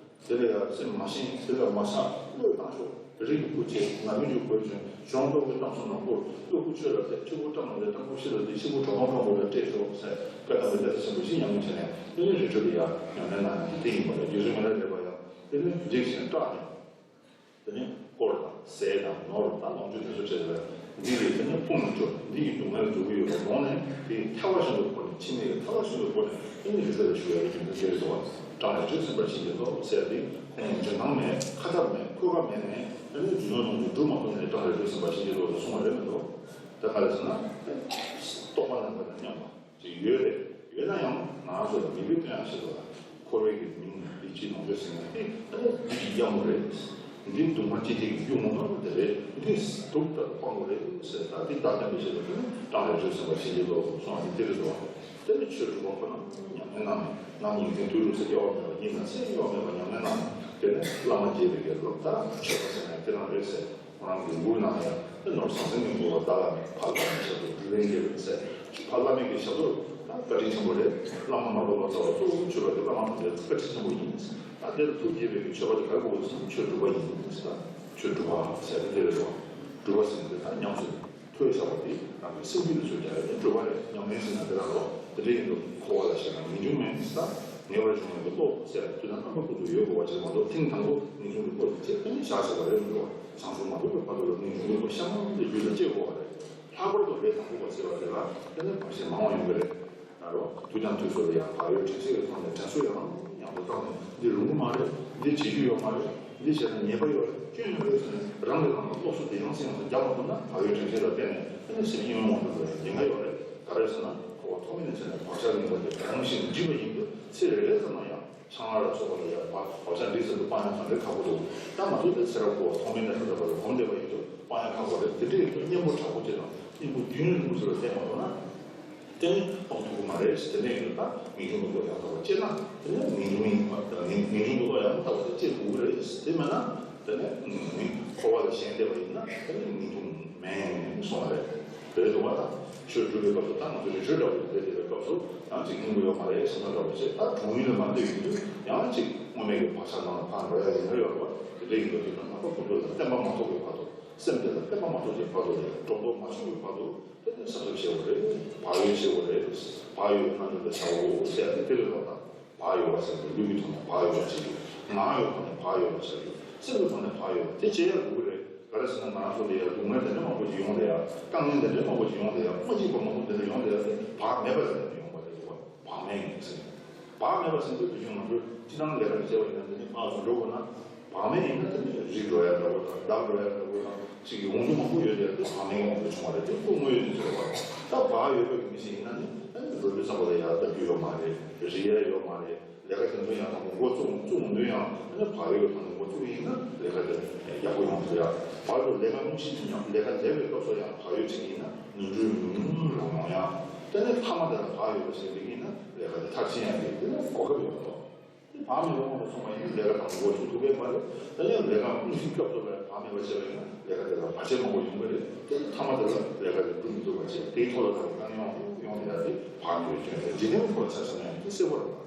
དེ་ལ་ཡང་སེམས་མ་ཞེན། དེ་ལ་མ་ཆགས། བློས་བཏང་ཤོག་རིགས་ཀྱི་བུ་ཆེ་ང་མི་འཇུག་དགོས་བྱུང་། གཞུང་ལྟ་བུའི་གཏམ་གསུམ་ནང་བསྐུར། སྟོབས་བུ་ཆོས་ལ་ཕེབས། ཆུ་བུར་སྤྲང་མོ་ལས། སྤྲང་པོ་ཤི་ལ་འདི། ཤི་བུ་གྲོགས་པོ་སྤྲང་པོ་ལ་སྤྲད་ཤོག་ཟེར། བཀའ་གདམས་པའི་ལྟ་ཚུལ་ཆེན་པོ་བཞི་ཉམས་ལེན་བྱས་ནས་དེ་ནི་རི་ཁྲོད་དུ་ཡང་ཉམས་ལེན་གནང་ནས་དེ་ཡིན་པ་ལས་རྒྱུ་ཟོས་མི་ལ་རས་པ་ཡང་དེ་ནི་འཇིགས་ཤིང་སྐྲག་ནས། དེ་ནས་དཀོར་དང་ཟས་དང་ནོར་དང་ལོངས་སྤྱོད་དེ་ཚོ་སྤྲད་པས་འདི་ཡིས་དེ་ནས་ཕུང་ལ་སྤྱོད། འདི་ཡིས་སྡུག་བསྔལ་འཇུག་གི་ཡོད་པ་དགོངས་ནས་དེ་ཡི་ཐལ་བ་བཞིན་དུ་བོར་ནས། འཆི་མེད་ཀྱི་ཐལ་བ་བཞིན་དུ་བོར་ནས་དེ་ནས་རི་ཁྲོད་ལ་བཞུགས་པའི་རྒྱུ་མཚན་དེ་རེད་དོ། སྤྲང་རི་ཁྲོད་སེམས་དཔའ་བྱིན་གྱིས་རློབས་ཟེར་ཏེ་ཁོང་འཇོན་ཐང་མེད། ཁ་ཐབས་མེད། འཁོས་ཀ་མེད་ནས་དེ་ནས་རྒྱུ་ནོར་ལོངས་སྤྱོད་སྒྲུབ་མ་ཐུབ་ནས་སྤྲང་རི་ཁྲོད་སེམས་དཔའ་བྱིན་གྱིས་རློབས་ཟེར་གསུངས་པ་རེད་མི་འདུག་དེ་ག་རེ་ཟེར་ན་རྟོགས་པ་ལྡན་པ་དང་མཉམ་པ། ཅིག་ཡོད་རེད། ཡོད་ན་ཡང་ང་རང་ཚོ་ལ་མིང་དེ་སྟོན་ཡག་ཆེད་དུ་ལ་འཁོར་བའི་གི་མིང་ཡིད་ཆེས་ནོར་འཁྲུལ་ཟེར་ན་དེ་ཨ་ནི་འདི་གི་གཡབ་མོ་རེད། འདི་སྡུག་བསྔལ་ཅི་ཐེག་གི་གཡུལ་ངོ་ནོར་བ་དེ་རེད། འདི་སྡུག་ལྟ་བུ་སྤང་དགོས་རེད་ཟེར། ད་འདི་བདག་བསྟན་པའི་ཆེད་དུ་དེ་ནི་སྤྲང་རི་ཁྲོད་སེམས་དཔའ་བྱིན་གྱིས་རློབས་གསུངས་པ་འདི་དེ་རེད་དོ། དེ་ནི་ཆོས་སྒྲུབ་པ་ཁོ་ན་ཉམས་ལེན་གནང་ནས་ནམ་ཉིན་མཚན་དུས་རུ་ཚེ་སྐྱེ་བ་མེད་པ་ཉིན་དང་མཚན་གཡོ་བ་མེད་པ་ཉམས་ལེན་གནང་ནས་དེ་ནི་བླ་མ་དགྱེས་པའི་གི་ལོ་ད་མཆོད་པ་ཟེར་ན་དེ་རང་རེད་ཟེར། ཁོ་རང་གི་ལུགས་ནང་ཡང་དེ་ནོར་ཟང་ཟིང་གི་འགྲོ་བ་བདག་བླ་མེད་ཕ་བླ་མའི་ཞབས་ཏོག་སྒྲུབ་པའི་རྒྱལ་པོ་ཟེར། ཕ་བླ་མེད་ཀྱི་ཞབས་ཏོག་ད་བཀའ་དྲིན་ཆེན་པོ་རེད། བླ་མ་མ་ལོག་པ་རྩ་བ་གཙོ་བོ་མཆོད་པ་དེ་བླ་མ་མ་ལོག་པའི་བཀའ་དྲིན་ཆེན་པོ་ཡིན། ད་དེར་ཐུགས་དགྱེས་པའི་མཆོད་པ་དེ་ག་རེ་དགོས་ཟེར་ན་ཆོས་སྒྲུབ་པ་ཡིན་ཟེར། ཆོས་སྒྲུབ་པ་ཟེར་ཏེ་དེ་རེད་དོ། སྒྲུབ་པ་ཟེར་ན་དེ་ད་ཉམས་སུ་ཐོས་བཞག་པ་དེ་རང་གི་སེམས་རྒྱུད་དུ་ཚུར་རྒྱག་ཡ་དེ་སྒྲུབ་པ་རེད། ཉམས་ལེན་ཟེར་ན་དེ་རང་རོ། དེ་འདྲ་ཡིན་དུས་འཁོར་བ་ལ་ཞེན་ན་ངེས་འབྱུང་མེད་ཟེར། ངེས་པར་འབྱུང་བའི་བློ་ཟེར་དུས་ན་རྣམ་པ་ཀུན་ཏུ་ཡོད་དགོས་པ་ཅིག་མ་གཏོགས་ཐེངས་དང་པོ་ངེས་འབྱུང་གི་བློ་དེ་ཅེས་གཏན་ནས་བཞག་ཟེར་བ་རེད་མི་འགྲོ། བྱང་ཆུབ་མ་ཐོབ་པའི་བར་དུ་ལ་ངེས་འབྱུང་གི་བློ་གཤའ་མང་དུ་རྒྱུད་ལ་སྐྱེ་དགོས་པ་རེད། ལྷག་པར་དུ་ལས་དང་པོ་བ་ཟེར་བ་དེ་ལ་དེ་ནས་བར་ཆད་མང་བ་ཡོང་གི་རེད། ཨ་རོ། དུས་དང་དུས་སུ་ལ་ཡང་བག་ཡོད་དྲན་ཤེས་ཀྱི་ཐོག་ནས་དྲན་གསོ་ཡང་ཡང་དུ་བཏང་ནས་འདི་རུང་གི་མ་རེད། འདི་བྱེད་རྒྱུ་ཡོད་མ་རེད། འདི་བྱས་ན་ཉེས་པ་ཡོད་རེད། སྐྱོན་ཡོད་རེད་ཟེར་ནས་རང་གི་ནང་ལ་སློབ་གསོ་དེ་ཡང་སེ་ཡང་སེ་རྒྱག་མ་ཐུབ་ན་བག་ཡོད་དྲན་ཤེས་ལ་བརྟེན་ནས་དེ་ནས་སེམས་ཉོན་མོངས་འགྲོ་བའི་ཉེན་ཁ་ཡོད་རེད། ག་རེ་ཟེར་ན་འཁོར་བ་ཐོག་མེད་ནས་བྱས་ནས་བག་ཆགས་གླེན་པ་དེ་གང་ཞིག་འཇིག་པ་ཡིན་དུས་ཚེ་རེ་རེ་ཙམ་ལ་ཡང་ཆང་རག་ལ་སོགས་པ་ལ་ཡང་བག་བག་ཆགས་འདི་ཟེར་དུ་སྤང་ཡང་གང་འདྲའི་ཁག་པོ་འདུག་ད་མ་ཐུག་དེ་ཚེ་རབས་འཁོར་བ་ཐོག་མེད་ནས་ད་ལྟ་བར་ལ་གོམས་བསྡད་པ་ཡིན་དུས་སྤང་ཡང་ཁག་པོ་རེད། དེ་འདྲ་ཡིན་དུས་གཉེན་པོ་དྲག་པོ་ཅིག་དང་གཉེན་པོ་རྒྱུན་རིང་པོ་ཅིག་ལ་བསྟེན་མ་ཐུབ་ན། དེ་ནི་སྤང་ཐུབ་ཀྱི་མ་རེད། དེ་འདྲ་ཡིན་དུས་ད་ངེས་འབྱུང་གི་བློ་ཡང་དག་པར་སྐྱེས་ན་དེ་ནི་ངེས་འབྱུང་ཡིན་པ་ངེས་ངེས་འབྱུང་གི་བློ་ཡང་དག་པར་སྐྱེ་དགོས་ཀྱི་རེད། དེ་མེད་ན་དེ་ནི་འཁོར་བ་ལ་ཞེན་བསྡད་པ་ཡིན་ན་དེ་ནི་ངེས་འབྱུང་མེད་གསུངས་པ་རེད། དེ་རེད་འདུག་བ། ད་ཆོས་སྒྲུབ་པའི་སྐབས་སུ་ད་ང་ཚོ་རི་ཁྲོད་འདྲ་བོ་ཞིག་བསྡད་བསྡད་པའི་སྐབས་སུ་ཡང་ཅིག་སྙིང་པོ་ཡོད་མ་རེད་བསམ་བློ་འདྲ་བོ་བྱས། ད་གྲོང་ཡུལ་ལ་མ་སླེབས་ཡོང་དུས་ཡང་ཅིག་དངོས་མེད་ཀྱི་བག་ཆགས་ནང་ལ་ཕར་འགྲོ་ཡ་ཡིན་ན་ཡོད་རེད་བ། དེ་འདྲ་ཡིན་དུས་དེ་ན་རྣམ་པ་ཀུན་ཏུ་ལ་བརྟན་པ་མ་ཐོབ་པའི་བར་དུ། སེམས་དེ་ལ་བརྟན་པ་མ་ཐོབ་ཀྱི་བར་དུ་ལ་སྒྲོ་འདོགས་མ་ཆོད་པའི་བར་དུ་དེ་ནས་གཟབ་གཟབ་བྱེད་དགོས་རེད། བག་ཡོད་བྱེད་དགོས་རེད། བག་ཡོད་རྣམ་འགྱུར་དུ་བྱའོ་ཟེར་ཡ་དེ་དེ་རེད་བ། ད་བག་ཡོད་པ་ཟེར་དུས་ལུས་ཀྱི་ཐོག་ནས་བག་ཡོད་པ་བྱེད་རྒྱུ། ངག་ཡོད་པ་ནས་བག་ཡོད་པ་བྱེད་རྒྱུ། སེམས་ཀྱི་ཐོག་ནས་བག་ཡོད་པ་དེ་བྱེད་ཡ་དགོས་ཀྱི་རེད། ག་རེ་ཟེར་ན་ང་རང་ཚོ་ལ་ཡ་སྡུག་བསྔལ་དེ་འདྲ་མང་པོ་ཅིག་ཡོང་བསྡད་ཡ། དཀའ་ངལ་དེ་འདྲ་མང་པོ་ཅིག་ཡོང་བསྡད་ཡ། མ་གཅིག་པ་མང་པོ་དེ་འདྲ་ཡོང་བསྡད་ཡ་དེ་བག་མེད་པ་ཟེར་ནས་ཡོང་བ་རེད་བ། བག་མེད་ཡིན་ཟེར། བག་མེད་པ་ཟེར་དུས་དུས་ཆུང་ང་ཚོས་སྤྱི་བཏང་ལས་ཀ་བྱས་པ་ཡིན་ན་དེ་ནི་ཕར་ཚུར་འགྲོ་དགོས་ན། བག་མེད་ཡིན་ན་དེ་ནི་རིག་འགྲོ་ཡ་འདྲ་བོ་དང་འདག་འགྲོ་ཡ་འདྲ་བོ་དང་ཅིག་ཡོང་རྒྱུ་མང་པོ་ཡོད་དེ་དེ་བག་མེད་ཡོང་དུ་བྱུང་བ་རེད། དེ་ཁོ་དངོས་ཡོད་གནས་ཚུལ་རེད་བ། ད་བག་ཡོད་པའི་མི་ཞིག་ཡིན་ན་ནི་ཨ་ནི་འགྲོ་དུས་ཙམ་པ་ལ་ཡ་ལྟ་རྒྱུ་ཡོད་མ་རེད། རིག་ཡ་ཡོད་མ་རེད། ལས་ཀ་དེ་ཚོ་ཡང་དང་པོ་འགོ་བཙུགས་བཙུགས་མི་འདུག་ཡང་ཨ་ནི་བག་ཡོད་ཀྱི་ཐོག་ནས་འགོ་བཙུགས་ཡིན་ན་ལས་ཀ་དེ་ཡག་པོ་ཡོང་ཐུབ་ཡ། བར་དུ་ལས་ཀ་རླུང་ཤིང་ཉམས་ལས་ཀ་ལས་པའི་སྐབས་སུ་ཡང་བག་ཡོད་བྱེད་ཀྱི་ཡིན་ན་ནོར་འཁྲུལ་ཉུང་ཉུང་རང་ཡོང་ཡ། དེ་ནས་མཐའ་མ་དེ་ལ་བག་ཡོད་པ་བྱེད་ཀྱི་ཡིན་ན་ལས་ཀ་དེ་མཐར་ཕྱིན་ཡ་དེ་དེ་ལ་གོ་སྐབས་ཡོད་མ་གཏོགས། དེ་བག་མེད་པ་ངོ་ལ་སོང་བ་ཡིན་ན་ལས་ཀ་དང་འགོ་ཚུགས་ཐུབ་ཀྱི་མ་རེད། ད་ཡང་ལས་ཀ་རླུང་ཤིང་སྐབས་སུ་ལ་བག་མེད་པ་བྱས་པ་ཡིན་ན་ལས་ཀ་དེ་ལ་བར་ཆད་མང་པོ་ཡོང་གི་རེད། དེ་མཐའ་མ་དེ་ལ་ལས་ཀ་དེ་འགྲུབ་མི་ཐུབ་པ་བྱས་དེའི་ཐོག་ལ་ད་གང་ཡོང་ཡོང་ཡ་དེ་བག་མེད་པའི་སྐྱོན་རེད། འཇིག་རྟེན་ཐོག་ལ་ཆ་བཞག་ན་ཡང་དེ་གསལ་པོ་རེད།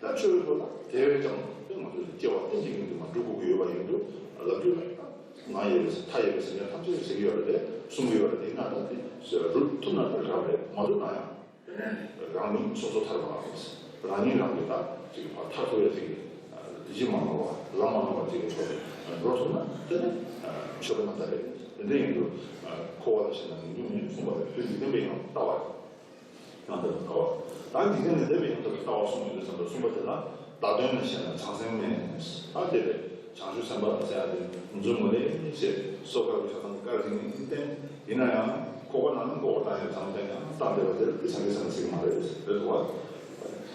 ད་ཆོས་ཐོག་ལ་དེ་བས་ཀྱང་དེ་ང་ཚོས་སྐྱེ་བ་གཏན་གཅིག་གི་འདུན་མ་སྒྲུབ་དགོས་ཀྱི་ཡོད་པ་ཡིན་དུས་ལབ་རྒྱུ་ལ་ཡིན་ན་ང་ཡོད་པའི་ཚེ་ཐ་ཡོད་པའི་སེམས་ཅན་ཐམས་ཅད་ཟེར་གྱི་ཡོད་རེད་དེ་གསུང་གི་ཡོད་རེད་དེ་ཡིན་ན་ད་དེ་སྒྲུབ་ཐུབ་ན་ད་རག་རེད། མ་ཐུབ་ན་ཡང་དེ་ནས་རང་ཉིད་སོ་སོ་ཐར་པ་རང་ཉིད་རང་གི་ད་ཅིག་ཕར་ཐར་ཐུབ་ཡ་ཅིག་གཞི་མ་ནོར་བ་ལམ་མ་ནོར་བ་ཅིག་གི་ཐོག་ནས་འགྲོ་ཐུབ་ན་དེ་ནས་ཆོས་པ་རྣམ་དག་རེད། དེ་འདྲ་ཡིན་དུས་འཁོར་བ་ལ་ཞེན་ན་ངེས་འབྱུང་མིན་གསུངས་པ་རེད། བོད་འཇིག་རྟེན་པའི་ཡང་ལྟ་བ་རེད། ཡང་དག་པའི་ལྟ་བ། ད་འཇིག་རྟེན་ནས་འདས་པའི་ཡང་དག་པའི་ལྟ་བ་གསུངས་ཡོད་པའི་ཙམ་དུ་གསུངས་པ་དེ་ལ་བདག་དོན་ལ་ཞེན་ན་བྱང་སེམས་མེད། ཨ་དེ་རེད། བྱང་ཆུབ་སེམས་དཔའ་ཟེར་ཡ་དེ་འཛུམ་མོ་ལེ་ཞེས་སོ་དཀར་པོ་ཆ་ཚང་དཀར་ཞིང་ནི་བསྟན། ཡིན་ན་ཡང་ཁོག་པ་ནང་ན་མགོ་བོ་བཏང་ཡོད་ཙང་བསྟན་ཡང་བཏང་བསྡད་པ་དེར་དེ་བྱང་ཆུབ་སེམས་དཔའ་ཟེར་གྱི་མ་རེད། རེད་འདུག་བ།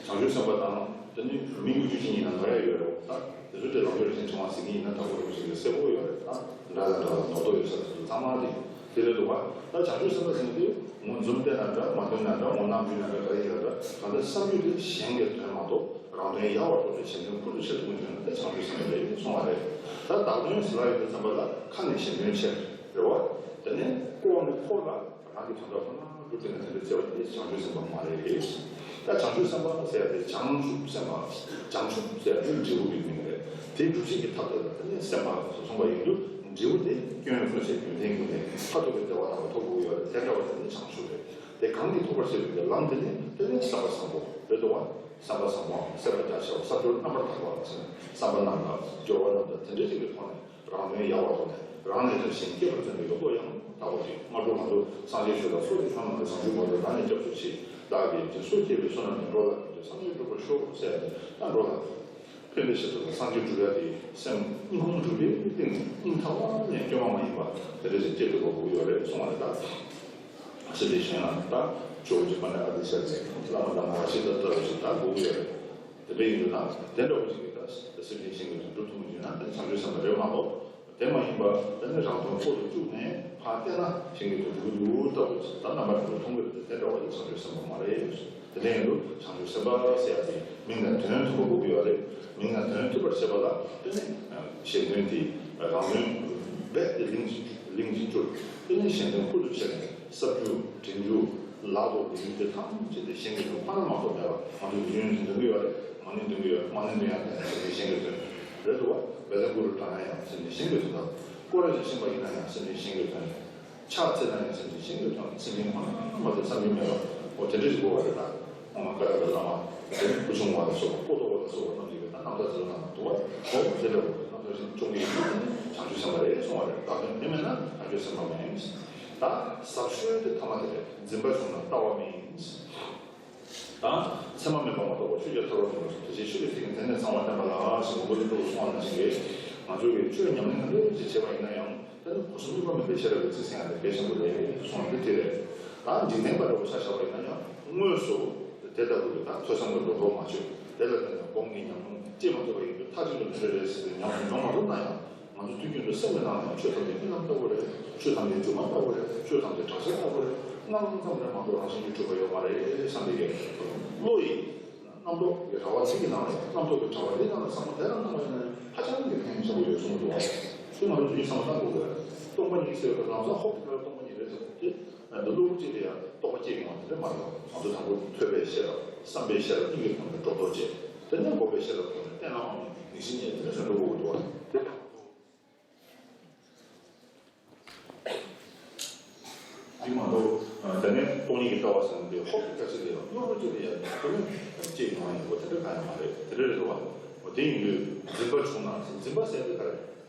བྱང་ཆུབ་སེམས་དཔའ་དང་དེ་ནི་མི་དངོས་རྒྱུ་ཅན་ཡིན་ན་ནོར་ཡ་ཡོད་རེད། ད་དེ་ཚོ་དེ་ལོག་སྤྱོད་རིན་ཆེན་ཕྲེང་བ་ཟེར་གྱི་ཡིན་ན་དྲག་པོ་རེད་པ་ཞིག་གི་གསལ་པོ་ཡོད་རེད། ད་འདྲ་དང་འདྲ་ལ་ནོར་དོགས་ཡོད་ས་དེ་ཚོ་ཚང་མ་དེ་དེ་རེད་འདུག་བ། ད་བྱང་ཆུབ་སེམས་དཔའ་ཟེར་དུས་ངོ་འཛུམ་བསྟན་ན་འདྲ་མ་བསྟན་ན་འདྲ་ངོ་རྣམ་འགྱུར་ན་འདྲ་ག་རེ་ཡིན་ན་འདྲ་ད་ལྟ་བསམ་རྒྱུ་དེ་གཞན་གྱི་དོན་མ་གཏོགས་རང་དོན་ཡལ་བར་རྟོགས་ཏེ་གཞན་དོན་ཁུར་དུ་ཆེར་གཏོང་རྒྱུ་ན་དེ་བྱང་ཆུབ་སེམས་དཔའ་རེད་གསུང་བ་རེད། ད་བདག་དོན་ཟེར་ལ་ཡོད་པའི་ཙམ་པ་ལ་ཁ་ནས་གཞན་དོན་ཆེ་རེད་བ། དེ་ནས་ཀོ་བ་ནས་འཁོར་ལ་རང་གི་དོན་དག་ཁོ་ན་སྒྲུབ་ཐུབ་ན་དེ་འདྲ་བྱས་པ་དེ་བྱང་ཆུབ་སེམས་དཔའ་མ་རེད། ད་བྱང་ཆུབ་སེམས་དཔའ་ཟེར་ཡ་དེ་བྱང་ཆུབ་སེམས་དཔའ་བྱང་ཆུབ་ཟེར་ཡ་དེ་འབྲས་བུ་གི་མིང་རེད། དེ་སྒྲུབ་བྱེད་ཀྱི་ཐབས་དེ་ལ་དེ་ནས་སེམས་དཔའ་སོགས་གསུངས་པ་ཡིན་དུས་འབྲས་བུ་དེ་སྐྱོན་ཡོན་སོགས་བྱས་རྒྱུན་ལྡན་གྱི་ནས་མཐར་ཐུག་གི་བདེ་བ་དམ་པ་ཐོབ་དགོས་ཡོད་རེད། དེ་འདྲ་བ་དེ་ནི་བྱང་ཆུབ་རེད། དེ་གང་གིས་ཐོབ་པར་བྱེད་པའི་ལམ་དེ་ནི་དེ་ནི་བསམ་པ་བཟང་པོ་རེད་འདུག་བ། བསམ་པ་བཟང་པོའམ་སེམས་པ་རྒྱ་ཆེ་བ་བསམ་སྦྱོར་རྣམ་པར་དག་པ་ཟེར་ན་བསམ་པ་རྣམ་དག་སྦྱོར་བ་རྣམ་དག་དེ་འདྲ་ཞིག་གི་ཐོག་ནས་རང་དོན་ཡལ་བར་རྟོགས་ནས་རང་ལས་དོན་གཞན་སྐྱེད་པར་བརྩོན་པའི་བློ་ཡང་དག་པ་ཞིག་སྔ་དྲོ་ང་ཚོ་སངས་རྒྱས་ཆོས་དང་སོགས་ཀྱི་ཆོས་རྣམས་ལ་བྱང་ཆུབ་མ་ལུས་བདག་ནི་སྐྱབས་སུ་མཆི། བདག་གིས་སྦྱིན་སོགས་བགྱིས་པའི་བསོད་ནམས་ཀྱིས། འགྲོ་ལ་ཕན་ཕྱིར་སངས་རྒྱས་འགྲུབ་པར་ཤོག་ཟེར་ཡ་དེ་ད་འགྲོ་ལ་ཕན་པའི་ཕྱིར་དུ་སངས་རྒྱས་འགྲུབ་ཡ་དེ་སེམས་སྙིང་ཁུང་འགྲུབ་པའི་གཏིང་ནས་སྙིང་ཐག་པ་ནས་སྐྱོ་མ་མ་ཡིན་པ་དེ་འདྲ་ཞིག་སྐྱེ་ཐུབ་པ་དགོས་ཀྱི་ཡོད་རེད་གསུངས་པ་རེད། ད་སེམས་ཅན་གཞན་ལ་ད་ཇོ་བོ་རྗེ་དཔལ་ལྡན་ཨ་ཏི་ཤ་ཟེར་བླ་མ་དམ་པ་ཞིག་ད་ལྟ་བུ་ཞིག་ད་དགོས་ཀྱི་ཡོད་རེད། དེ་འདྲ་ཡིན་དུས་ན་དེ་འདྲ་བོ་ཞིག་གིས་ད་སེམས་ཅན་གཞན་གྱི་དོན་སྒྲུབ་ཐུབ་མི་འདུག་ན་དེ་བྱང་ཆུབ་སེམས་དཔའ་རེད་མ་གཏོགས། དེ་མ་ཡིན་པ་དེ་ནི་རང་དོན་ཁོག་ཏུ་བཅུག་ནས་ཕར་བལྟས་ན་གཞན་གྱི་དོན་སྒྲུབ་ཀྱི་འདུག་ལྟ་བུ་ད་རྣམ་པར་དུ་མཐོང་གི་རེད་དེ་དེ་འདྲ་བ་ཡི་བྱང་ཆུབ་སེམས་དཔའ་མ་རེད། དེ་འདྲ་ཡིན་དུས་བྱང་ཆུབ་སེམས་དཔའ་ཟེར་ཡ་དེ་མིང་དང་དོན་མཐུན་པ་དགོས་ཀྱི་ཡོད་རེད། མིང་དང་དོན་མཐུན་པར་བྱེད་པ་ལ་དེ་ནི་གཞན་དོན་དེ་རང་དོན་རྦད་དེ་ལིང་ལིང་ཅིག་བཅུག་དེ་ནི་གཞན་དོན་ཁུར་དུ་ཆེ་ནས་བསབ་རྒྱུ་དྲན་རྒྱུ་ལག་ཏུ་འདི་རྒྱུ་དེ་ཐམས་ཅད་དེ་གཞན་གྱི་དོན་ཁོ་ན་མ་གཏོགས་མེད་པ་ང་ཚོ་དུས་རྒྱུན་དུ་འདོན་གྱི་ཡོད་རེད། མ་ཎི་འདོན་གྱི་ཡོད། མ་ཎི་འདོན་ཡང་དེ་ནི་གཞན་གྱི་དོན་རེད་འདུག་བ། བཛྲ་གུ་རུ་བགྲང་ཡང་སེམས་ཅན་གཞན་གྱི་དོན་དང་། སྐོར་ར་ཞིག་ཕྱིན་པ་ཡིན་ན་ཡང་སེམས་ཅན་གཞན་གྱི་དོན། ཕྱག་འཚལ་ན་ཡང་སེམས་ཅན་གཞན་གྱི་དོན། སེམས་ཅན་ཁོ་ན་མ་དེ་བསམ་གྱིས་མེད་པ། འོ་དེ་འདྲ་ཞིག་དགོས་པ་རེད་ད། ཨོ་མ་ཀ་ར་ཀ་ལ་མ། དེ་ནི་བུ་ཆུང་བ་ལ་སོགས་པ་པོ་ཏོ་བ་ལ་སོགས་པ་རྣམས་ཀྱིས་ད་རྣམ་ཐར་ཟེར་ན་འདུག་བ། འོ་དེ་འདྲ་བོ་རྣམ་ཐར་ཞིག་སྐྱོང་གི་ཡིན་ན་བྱང་ཆུབ་སེམས་དཔའ་རེད་གསུང་བ་རེད། ད་དོན་དེ་མེད་ན་བྱང་ཆུབ་སེམས་དཔའ་མིན། ད་ཟབ་ཤོས་དེ་ཐ་མ་དེ་རེད། འཛིན་པ་བྱུང་ན་ལྟ་བ་མིན། ད་མཚན་མ་མེད་པ་མ་གཏོགས་པ་ཆོས་ཅན་ཐར་པ་མིན་པ་སོགས་དེ་བཞིན་ཆོས་ཀྱི་སེམས་ཀྱི་དོན་ནི་ཚང་བ་བསྟན་པ་ལ་ཞེས་མགོན་པོ་ཀླུ་སྒྲུབ་གསུངས་པ་ནང་བཞིན་རེད། ང་ཚོ་གིས་ཆོས་ཉམས་ལེན་ག་འདྲ་ཞིག་བྱས་པ་ཡིན་ན་ཡང་དེ་ནི་སྒོ་གསུམ་དམིགས་པ་མེད་པའི་ཤེས་རབ་ཀྱི་རྩིས་ཟིན་ཡང་དེ་གལ་ཆེན་པོ་རེད་གསུངས་པ་འདི་དེ་རེད། ད་འཇིག་རྟེན་པ་འདྲ་བོ་ཆ་བཞག་པ་ཡིན་ན་ཡང་དངོས་སུ་དེ་ལྟ་བུ་གི་ད་ཐོས་བསམ་གྱི་སྒྲོ་འདོགས་མ་ཆོད་དེ་ལ་བརྟེན་ནས་སྒོམ་གྱི་ཉམས་མྱོང་སྐྱེས་མ་ཐུབ་པ་ཡིན་དུས་མཐའ་གཅིག་ཏུ་འདི་འདྲ་རེད་ཟེར་ཏེ་ཉམས་སུ་མྱོང་མ་ཐུབ་ན་ཡང་། ང་ཚོ་དུས་རྒྱུན་དུ་སེམས་ཀྱི་ནང་ནས་ཆོས་ཐམས་ཅད་རྨི་ལམ་ལྟ་བུ་རེད། ཆོས་ཐམས་ཅད་སྒྱུ་མ་ལྟ་བུ་རེད། ཆོས་ཐམས་ཅད་བྲག་ཅ་ལྟ་བུ་རེད། སྣང་ཙམ་ལས་མ་གཏོགས་རང་བཞིན་གྱིས་གྲུབ་པ་ཡོད་མ་རེད་བསམ་པའི་གི་བློ་ཡི་རྣམ་རྟོག་གི་ར་བ་གཅིག་གི་ནང་ལ་རྣམ་རྟོག་གི་དྲ་བ་འདིའི་ནང་ལ་བསམ་བློ་དེ་རང་བཏང་བ་ཡིན་ན་ཧ་ཅང་གི་ཕན་ཆེན་པོ་ཡོད་གསུངས་འདུག་བ། དེ་ང་ཚོ་དུས་བསམ་བློ་བཏང་དགོས་པས། སྟོང་པ་ཉིད་ཟེར་བའི་ལམ་སང་ཧོབ་ཏེ་སྟོང་པ་ཉིད་རེད་ཟེར་ཏེ། འདི་གློ་བུར་ཅིག་ལ་ཡང་རྟོག་པ་སྐྱེ་ཡོང་བ་དེ་འདྲ་མ་རེད། ང་ཚོ་དང་པོ་ཐོས་པའི་ཤེས་རབ་བསམ་པའི་ཤེས་རབ་གཉིས་ཀྱི་ཐོག་ནས་སྒྲོ་འདོགས་བཅད་དེ་ནས་འགོག་པའི་ཤེས་རབ་ཐོག་ནས་གཏན་ལ་དབང་བའི་ངེས་ཤེས་རྙེད་དེ་ནས་ཟེར་འགྲོ་དགོས་ཀྱི་འདུག་བ། དེ་ཡིན་མ་གཏོགས་དེ་ནས་སྟོང་ཉིད་ཀྱི་ལྟ་བ་ཟེར་ནས་ཧོབ་ཀྱི་སྐད་ཆ་དེ་ཡང་གློ་བུར་ཅིག་ལ་ཡང་དེ་ནས་སྐྱེ་ཡོང་བ་ཡིན་པ་དེ་འདྲ་གང་ཡང་མ་རེད། དེ་འདྲ་རེད་འདུག་བ། འོ་དེ་ཡིན་དུས་འཛིན་པ་བྱུང་ན་འཛིན་པ་ཟེར་དེ་ག་རེད།